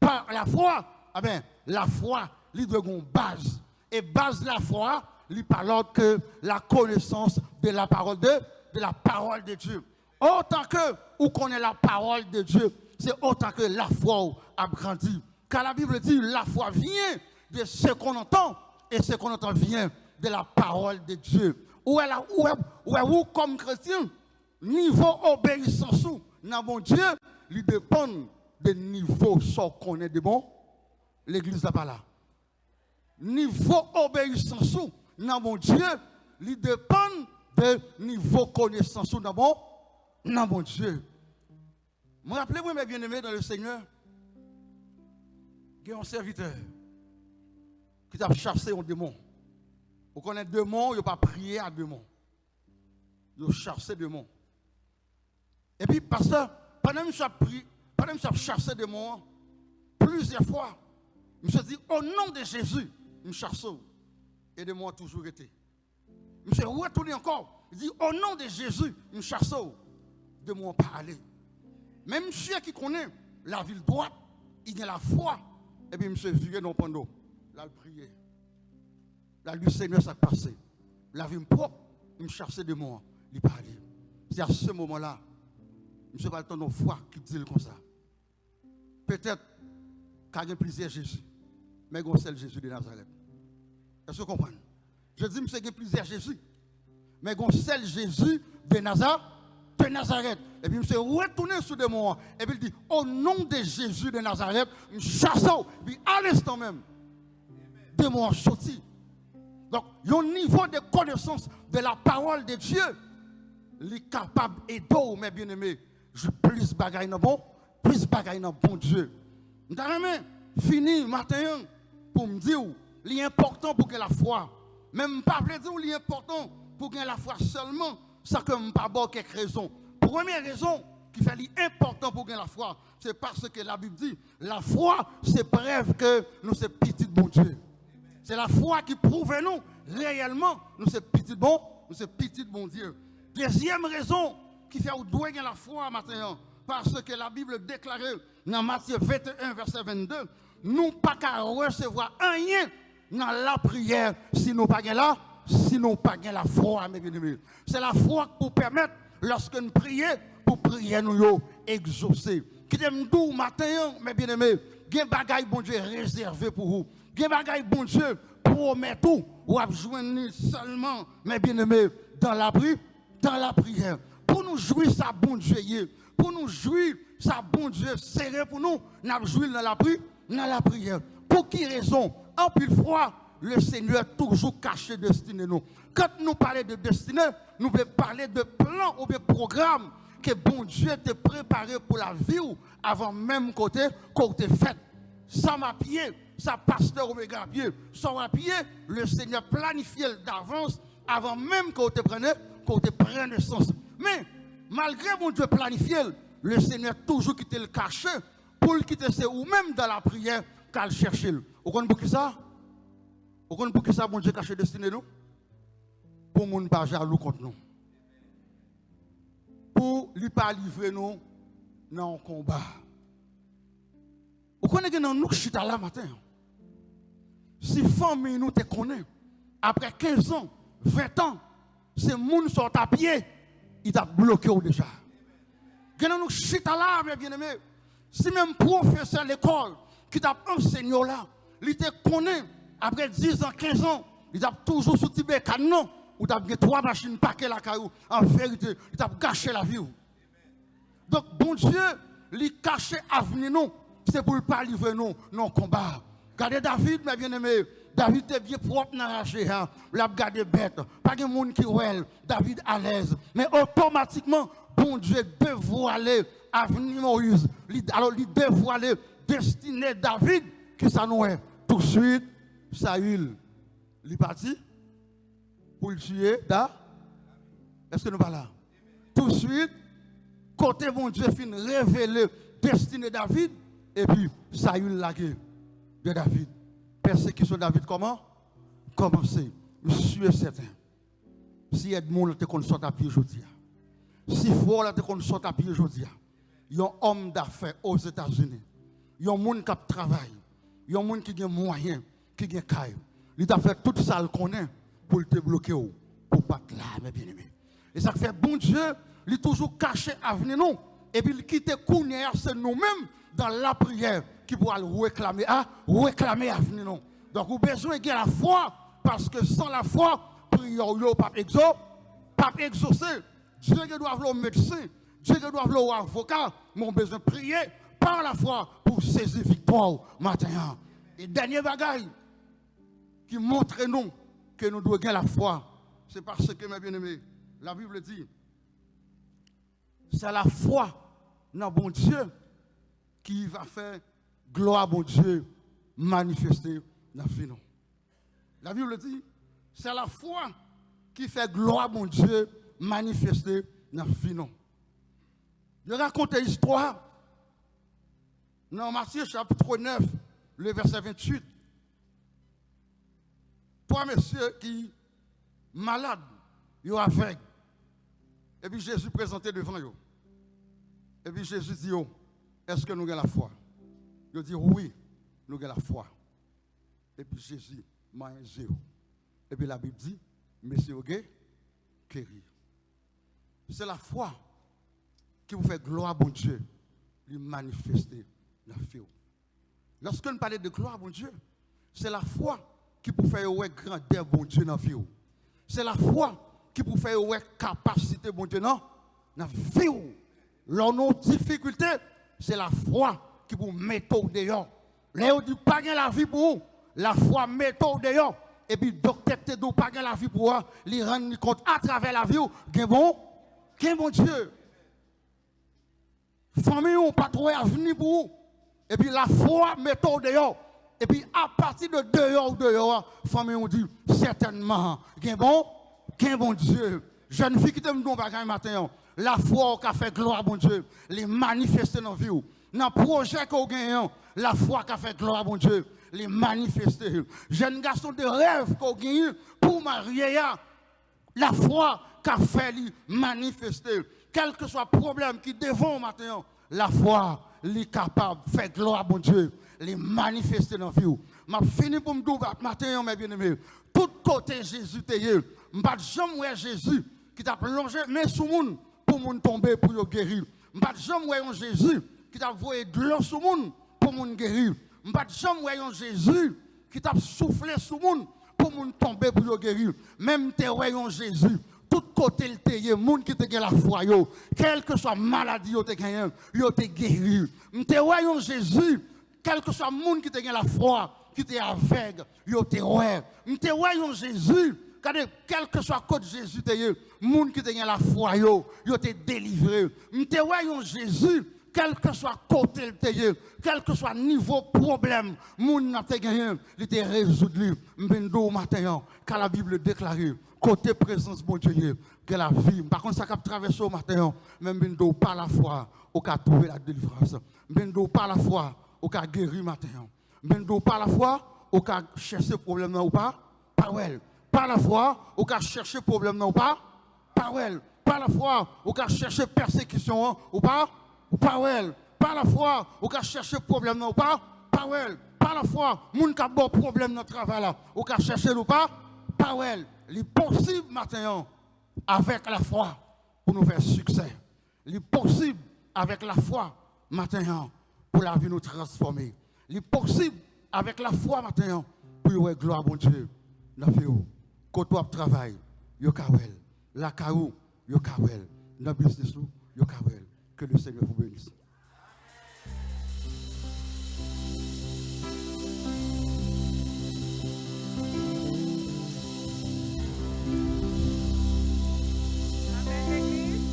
pa lafwa, amen, lafwa, li dwe gen yon baz. E baz lafwa, li pa lòt ke la connaissance de la parole de, de la parole de Dieu. Otan ke ou konnen la parole de Dieu, se otan ke lafwa w ap grandi. Car la Bible dit, la foi vient de ce qu'on entend, et ce qu'on entend vient de la parole de Dieu. Ou wè la, ou wè, ou wè ou kòm kretyen, nivo obeyisans ou nan Bondye, li depann de nivo sa w konnen de bon. Legliz la pa la. Nivo obeyisans ou nan Bondye, li depann de nivo konesans ou nan bon, nan Bondye. Mwen raple mwen, mes bien-aimés dans le Seigneur, gen yon sèvitè ki t ap chase yon demon. Ou konnen demon, yo pa priye a demon. Yo chase demon. Epi, pastè, pandan misye ap pri-, pandan misye ap chase demon an, plizyè fwa, misye di, "O non de Jezi, m chase w." E demon an toujou rete. Misye retounen ankò, li di, "O non de Jezi, m chase w." Demon an pa ale. Men misye ki konnen lavi l dwat, li gen lafwa, epi misye vire nan yon panno, l al priye. L al di, "Senyè, sa k pase? Lavi m pwòp, m chase demon an, li pa ale." Se a se moman la, misye pral tande yon vwa ki di l konsa, "Petèt ka gen plizyè Jezi, men gen yon sèl Jezi de Nazarèt." Èske w konprann? Je di, "Misye gen plizyè Jezi, men gen yon sèl Jezi de Naza-, de Nazarèt." Epi misye retounen sou demon an, epi l di, "O non de Jezi de Nazarèt, m chase w." Epi a lenstan menm, demon an soti. Donk, yon nivo de konesans de la parole de Dieu, li kapab ede w, mes bien-aimés, jwi plis bagay nan bon, plis bagay nan Bondye. M ta renmen fini maten an pou m di w, li enpòtan pou gen lafwa. Men m pa vle di w li enpòtan pou gen lafwa sèlman, san ke m pa ba w kèk rezon. Premye rezon ki fè li enpòtan pou gen lafwa, se paske Labib di, lafwa se prèv ke nou se pitit Bondye. Se lafwa ki pwouve nou reyèlman nou se pitit Bon-, nou se pitit Bondye. Dezyèm rezon ki fè ou dwe gen lafwa maten an, paske Labib deklare nan Matye venteyen, vèsè vennde, nou pa ka resevwa anyen nan lapriyè si nou pa gen la, si nou pa gen lafwa, mes bien-aimés. Se lafwa k pou pèmèt, lòske n priye, pou priyè nou yo egzose. Kite m di w maten an, mes bien-aimés, gen bagay Bondye rezève pou ou. Gen bagay Bondye pwomèt ou, w ap jwenn li sèlman, mes bien-aimés, dans la pri-, dans la prière. Pou nou jwi sa Bondye ye, pou nou jwi sa Bondye sere pou nou, n ap jwi l nan lapri-, nan lapriyè. Pou ki rezon? Anpil fwa, le Senyè toujou kache destine nou. Kan nou pale de destine, nou vle pale de plan oubyen pwogram ke Bondye te prepare pou lavi w avan menm kote ke w te fèt. Sa m ap ye, sa pastè Omega ap ye, sa w ap ye, le Senyè planifye l davans avan menm ke w te pran, ke w te pran nesans. Men, malgre Bondye planifye l, le Senyè toujou kite l kache pou l kite se ou menm dans la prière k al chèche l. Ou konn poukisa? Ou konn poukisa Bondye kache destine nou? Pou moun pa jalou kont nou. Pou li pa livre nou nan yon konba. Ou konnen gen nan nou k chita la maten an. Si fanmi nou te konnen, apre kenz an, ven an, se moun sa w t ap ye, li t ap bloke w deja. Gen nan nou k chita la, mes bien-aimés. Si menm pwofesè lekòl ki t ap ansenye w la, li te konnen, apre diz an, kenz an, li t ap toujou sou ti bekàn nan, ou t ap gen twa machin pake lakay ou, an verite, li t ap gache lavi w. Donk, Bondye, li kache avni nou, se pou l pa livre nou nan konba. Gade David, mes bien-aimés. David te byen pwòp nan raje a. L ap gade bèt. Pa gen moun ki wè l. David alèz. Men otomatikman, Bondye devwale avni Moyiz. Li, alò, li devwale destine David. Kisa nou wè? Touswit, Sayil, li pati pou l tiye Da-, èske nou pa la? Touswit, kote Bondye fin revele destine David, epi Sayil lage de David. Pèsekisyon David kòman? Kòmanse. M si e sèten, si Edmond te konn sa w t ap ye jodi a, si frè w la te konn sa w t ap ye jodi a, yon òm dafè Ozetazini, yon moun k ap travay, yon moun ki gen mwayen, ki gen kay, li t ap fè tout sa l konnen pou l te bloke w, pou w pa t la, mes bien-aimés. E sa k fè Bondye, li toujou kache avni nou, epi l kite kounye a se nou menm, dans la prière, ki pou al reklame a, reklame avni nou. Donk, ou bezwen gen lafwa, paske san lafwa, priyè w yo p ap egzo-, p ap egzose. Dye gen dwa vle w medsen, Dye gen dwa vle w avoka, men w bezwen priye pa lafwa pou w sezi viktwa w maten an. E dènye bagay ki montre nou ke nou dwe gen lafwa, se paske, mes bien-aimés, Labib di, se lafwa nan Bondye ki va fè glwa Bondye manifeste nan vi nou. Labib di, se lafwa ki fè glwa Bondye manifeste nan vi nou. Yo rakonte istwa nan Matye chapit nèf, le vèsè venntuit. Twa mesye ki malad, yo avèg. Epi Jezi prezante devan yo. Epi Jezi di yo, èske nou gen lafwa? Yo di, wi, nou gen lafwa. Epi Jezi manyen zye yo. Epi Labib di, mesye yo ge-, geri. Se lafwa ki pou fè glwa Bondye li manifeste nan vi w. Lòske n pale de glwa Bondye, se lafwa ki pou fè yo wè grandè Bondye nan vi w. Se lafwa ki pou fè yo wè kapasite Bondye nan, nan vi w. Lè w nan yon difikilte, se lafwa ki pou mete w deyò. Lè yo di pa gen lavi pou ou, lafwa mete w deyò. Epi doktè k te di w pa gen lavi pou ou a, li rann li kont atravè lavi w, gen bon, gen Bondye. Fanmi w pa t wè avni pou ou. Epi lafwa mete w deyò. Epi apati de deyò w deyò a, fanmi w di, sètènman, gen bon, gen Bondye. Jèn fi, kite m di w yon bagay maten an. Lafwa w ka fè glwa Bondye, li manifeste nan vi w. Nan pwojè ke w genyen an, lafwa ka fè glwa Bondye, li manifeste. Jèn gason, de rèv ke w genyen pou w marye a, lafwa ka fè li manifeste. Kèlkeswa pwoblèm ki devan w maten an, lafwa, li kapab fè glwa Bondye, li manifeste nan vi w. M ap fini pou m di w maten an, mè byeneme, tout kote Jezi te ye, m pa t janm wè Jezi ki t ap lonje men sou moun pou moun tonbe, pou yo geri. M pa t janm wè yon Jezi ki t ap voye dlo sou moun pou moun geri. M pa t janm wè yon Jezi ki t ap soufle sou moun pou moun tonbe, pou yo geri. Men m te wè yon Jezi, tout kote l te ye, moun ki te gen lafwa yo, kèlkeswa maladi yo te genyen, yo te geri. M te wè yon Jezi, kèlkeswa moun ki te gen lafwa, ki te avèg, yo te wè. M te wè yon Jezi, gade, kèlkeswa kot Jezi te ye, moun ki te gen lafwa yo, yo te delivre. M te wè yon Jezi, kèlkeswa kote l te ye, kèlkeswa nivo pwoblèm moun nan te genyen, li te rezoud li. M vin di w maten an, ka la Bible déclare, kote prezans Bondye ye, gen lavi. M pa konn sa k ap travèse w maten an, men m vin di w pa lafwa, ou ka twouve la delivrans. M vin di w pa lafwa, ou ka geri maten an. M vin di w pa lafwa, ou ka chèche pwoblèm nan, ou pa, pa wè l. Pa lafwa, ou ka chèche pwoblèm nan, ou pa, pa wè l. Pa lafwa, ou ka chèche pèsekisyon an, ou pa, ou pa wè l. Pa lafwa, ou ka chèche pwoblèm nan, ou pa, pa wè l. Pa lafwa, moun k ap ba w pwoblèm nan travay la, ou ka chèche l, ou pa, pa wè l. Li posib maten an, avèk lafwa, pou nou fè siksè. Li posib avèk lafwa maten an pou lavi nou transfòme. Li posib avèk lafwa maten an pou yo wè glwa Bondye nan vi w. Kote w ap travay, yo ka wè l. Lakay ou, yo ka wè l. Nan biznis ou, yo ka wè l. Que le Seigneur vous bénisse. Amèn, legliz.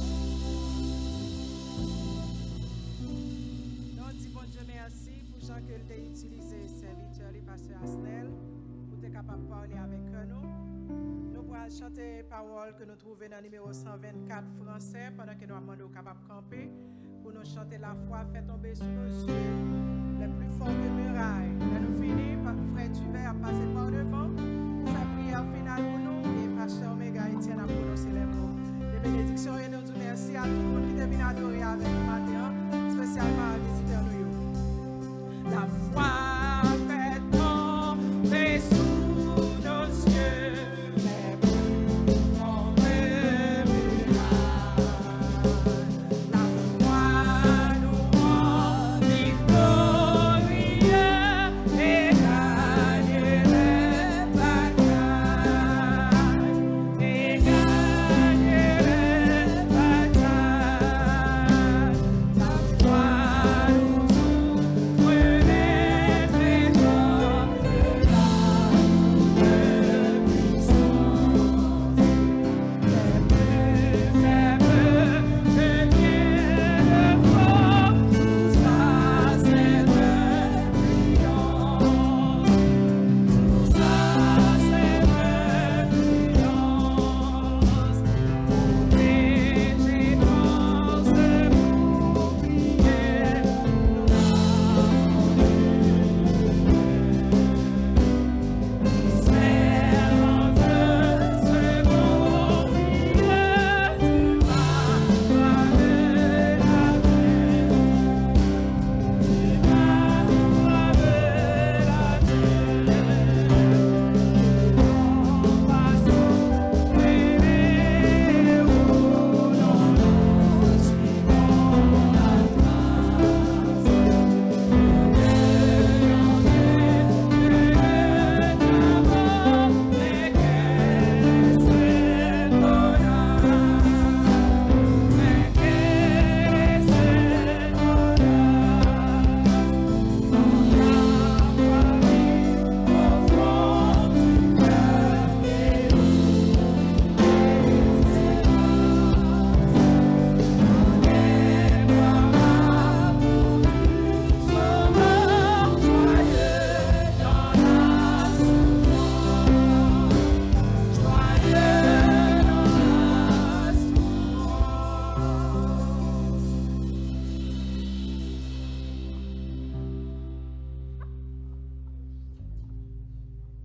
Nou di Bondye mèsi pou jan ke l te itilize sèvitè li, pastè Asnel, pou te kapab pale avèk nou. Nou pral chante pawòl ke nou twouve nan nimewo san vennkat fransè, pandan ke nou ap mande w kapab kanpe pou nou chante lafwa fè tonbe sou nou zye lè pli fò ke miray. Lè nou fini, pa-, frè Divè ap pase pa w devan pou fè priyè final pou nou, e pastè Omega Etienne ap pwononse lè mo de benediksyon. E nou di mèsi a tout moun ki te vin adore avèk nou maten an, espesyalman a vizitè nou yo. Lafwa fè tonbe sou nou zye.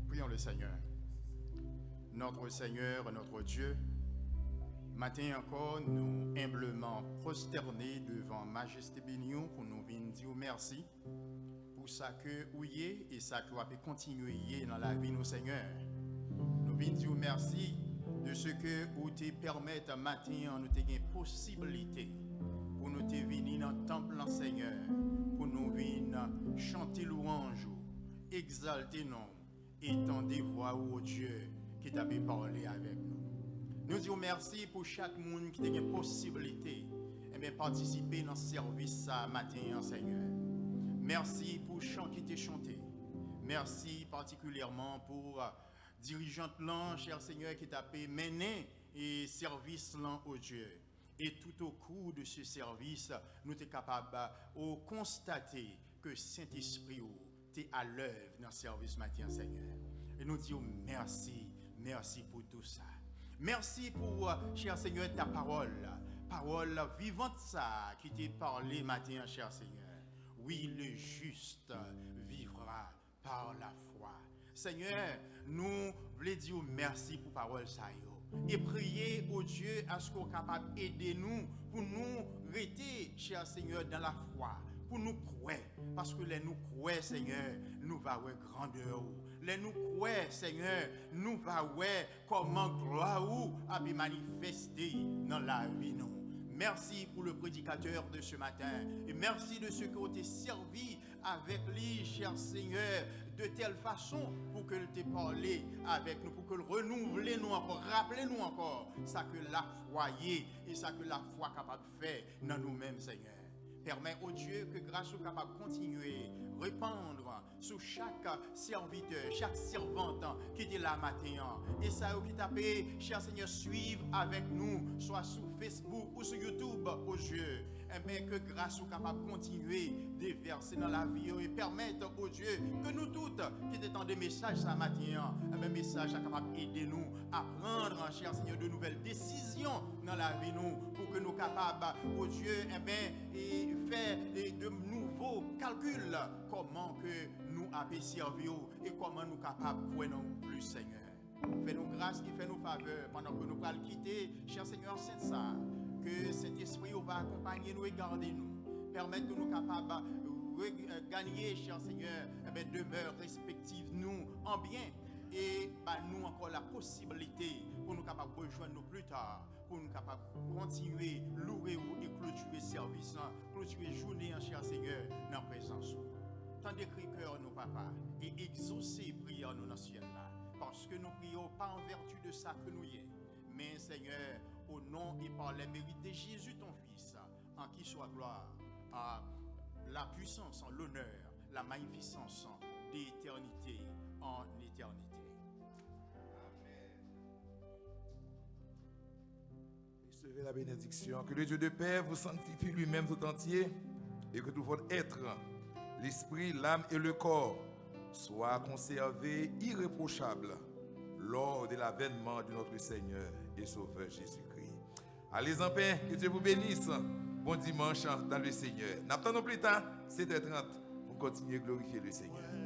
Prions le Seigneur. Notre Seigneur, notre Dieu, Maten ankò, nou enbleman pwostène devan majeste beni w pou nou vin di w mèsi pou sa ke ou ye e sa ke w ape kontinye ye nan lavi nou, Senyè. Nou vin di w mèsi de se ke ou te pèmèt maten an nou te gen posiblite pou nou te vini nan tanp lan, Senyè, pou nou vin chante lwanj ou, egzalte non w e tande vwa ou, o Dye, ki t ape pale avèk nou. Nou di w mèsi pou chak moun ki te gen posiblite, enben, patisipe nan sèvis sa a maten an, Senyè. Mèsi pou chan ki te chante. Mèsi patikilyèman pou, a, dirijant lan, chè Senyè, ki t ape mennen, e, sèvis lan, o Dye. E tout au cours de ce service, nou te kapab, o, konstate ke Sentespri ou te alèv nan sèvis maten an, Senyè. E nou di w mèsi, mèsi pou tou sa. Mèsi pou, chè Senyè, ta pawòl, pawòl vivant sa a ki te pale maten an, chè Senyè. Oui, le juste vivra par la foi. Senyè, nou vle di w mèsi pou pawòl sa yo. E priye, o Dye, aske w kapab ede nou pou nou rete, chè Senyè, dans la foi, pou nou kwè. Paske lè nou kwè, Senyè, nou va wè grandè ou. Lè nou kwè, Senyè, nou va wè kòman glwa ou ape manifeste nan lavi nou. Mèsi pou le prédicateur de ce matin. E mèsi de ce que w te sèvi avèk li, chè Senyè, de tèl fason pou ke l te pale avèk nou, pou ke l renouvle nou ankò, raple nou ankò sa ke lafwa ye e sa ke lafwa kapab fè nan nou menm, Senyè. Pèmèt, o Dye, ke gras ou kapab kontinye repann sou chak sèvitè, chak sèvant ki te la maten an, e sa yo ki t ape, chè Senyè, swiv avèk nou, swa sou Facebook ou sou YouTube, o Dye. Enben, ke gras ou kapab kontinye devèse nan lavi yo e pèmèt, o Dye, ke nou tout ki te tande mesaj sa maten an, enben, mesaj la kapab ede nou a pran, chè Senyè, de nouvèl desizyon nan lavi nou, pou ke nou kapab, o Dye, enben, e fè, e, de nouvo kalkil, kòman ke nou ape sèvi w e kòman nou kapab kwè nan ou plis, Senyè. Fè nou gras e fè nou favè pandan ke nou pral kite, chè Senyè, sent sa, ke Sentespri ou va akonpaye nou e gade nou. Pèmèt ke nou kapab reganye, chè Senyè, enben, demè respektif nou an byen e ba nou ankò la posiblite pou nou kapab rejwenn nou pli ta, pou nou kapab kontinye loure ou e klotire sèvis lan, klotire jounen an, chè Senyè, nan prezans ou. Tande kri kè nou, Papa, e egzose priyè nou nan syèl la, paske nou priye w pa an vèti de sa ke nou ye, men, Senyè, au nom et par les mérites de Jésus, ton Fils, à qui soit gloire, à la puissance, l'honneur, la magnificence d'éternité en éternité. Amen. Recevez la bénédiction. Que le Dieu de paix vous sanctifie lui-même tout entier, et que tout votre être, l'esprit, l'âme et le corps soient conservés irréprochables lors de l'avènement de notre Seigneur et Sauveur Jésus-Christ. Allez en paix, que Dieu vous bénisse. Bon dimanche dans le Seigneur. N ap tann nou pli ta, sèt è trant, pou n kontinye glorifye le Seigneur.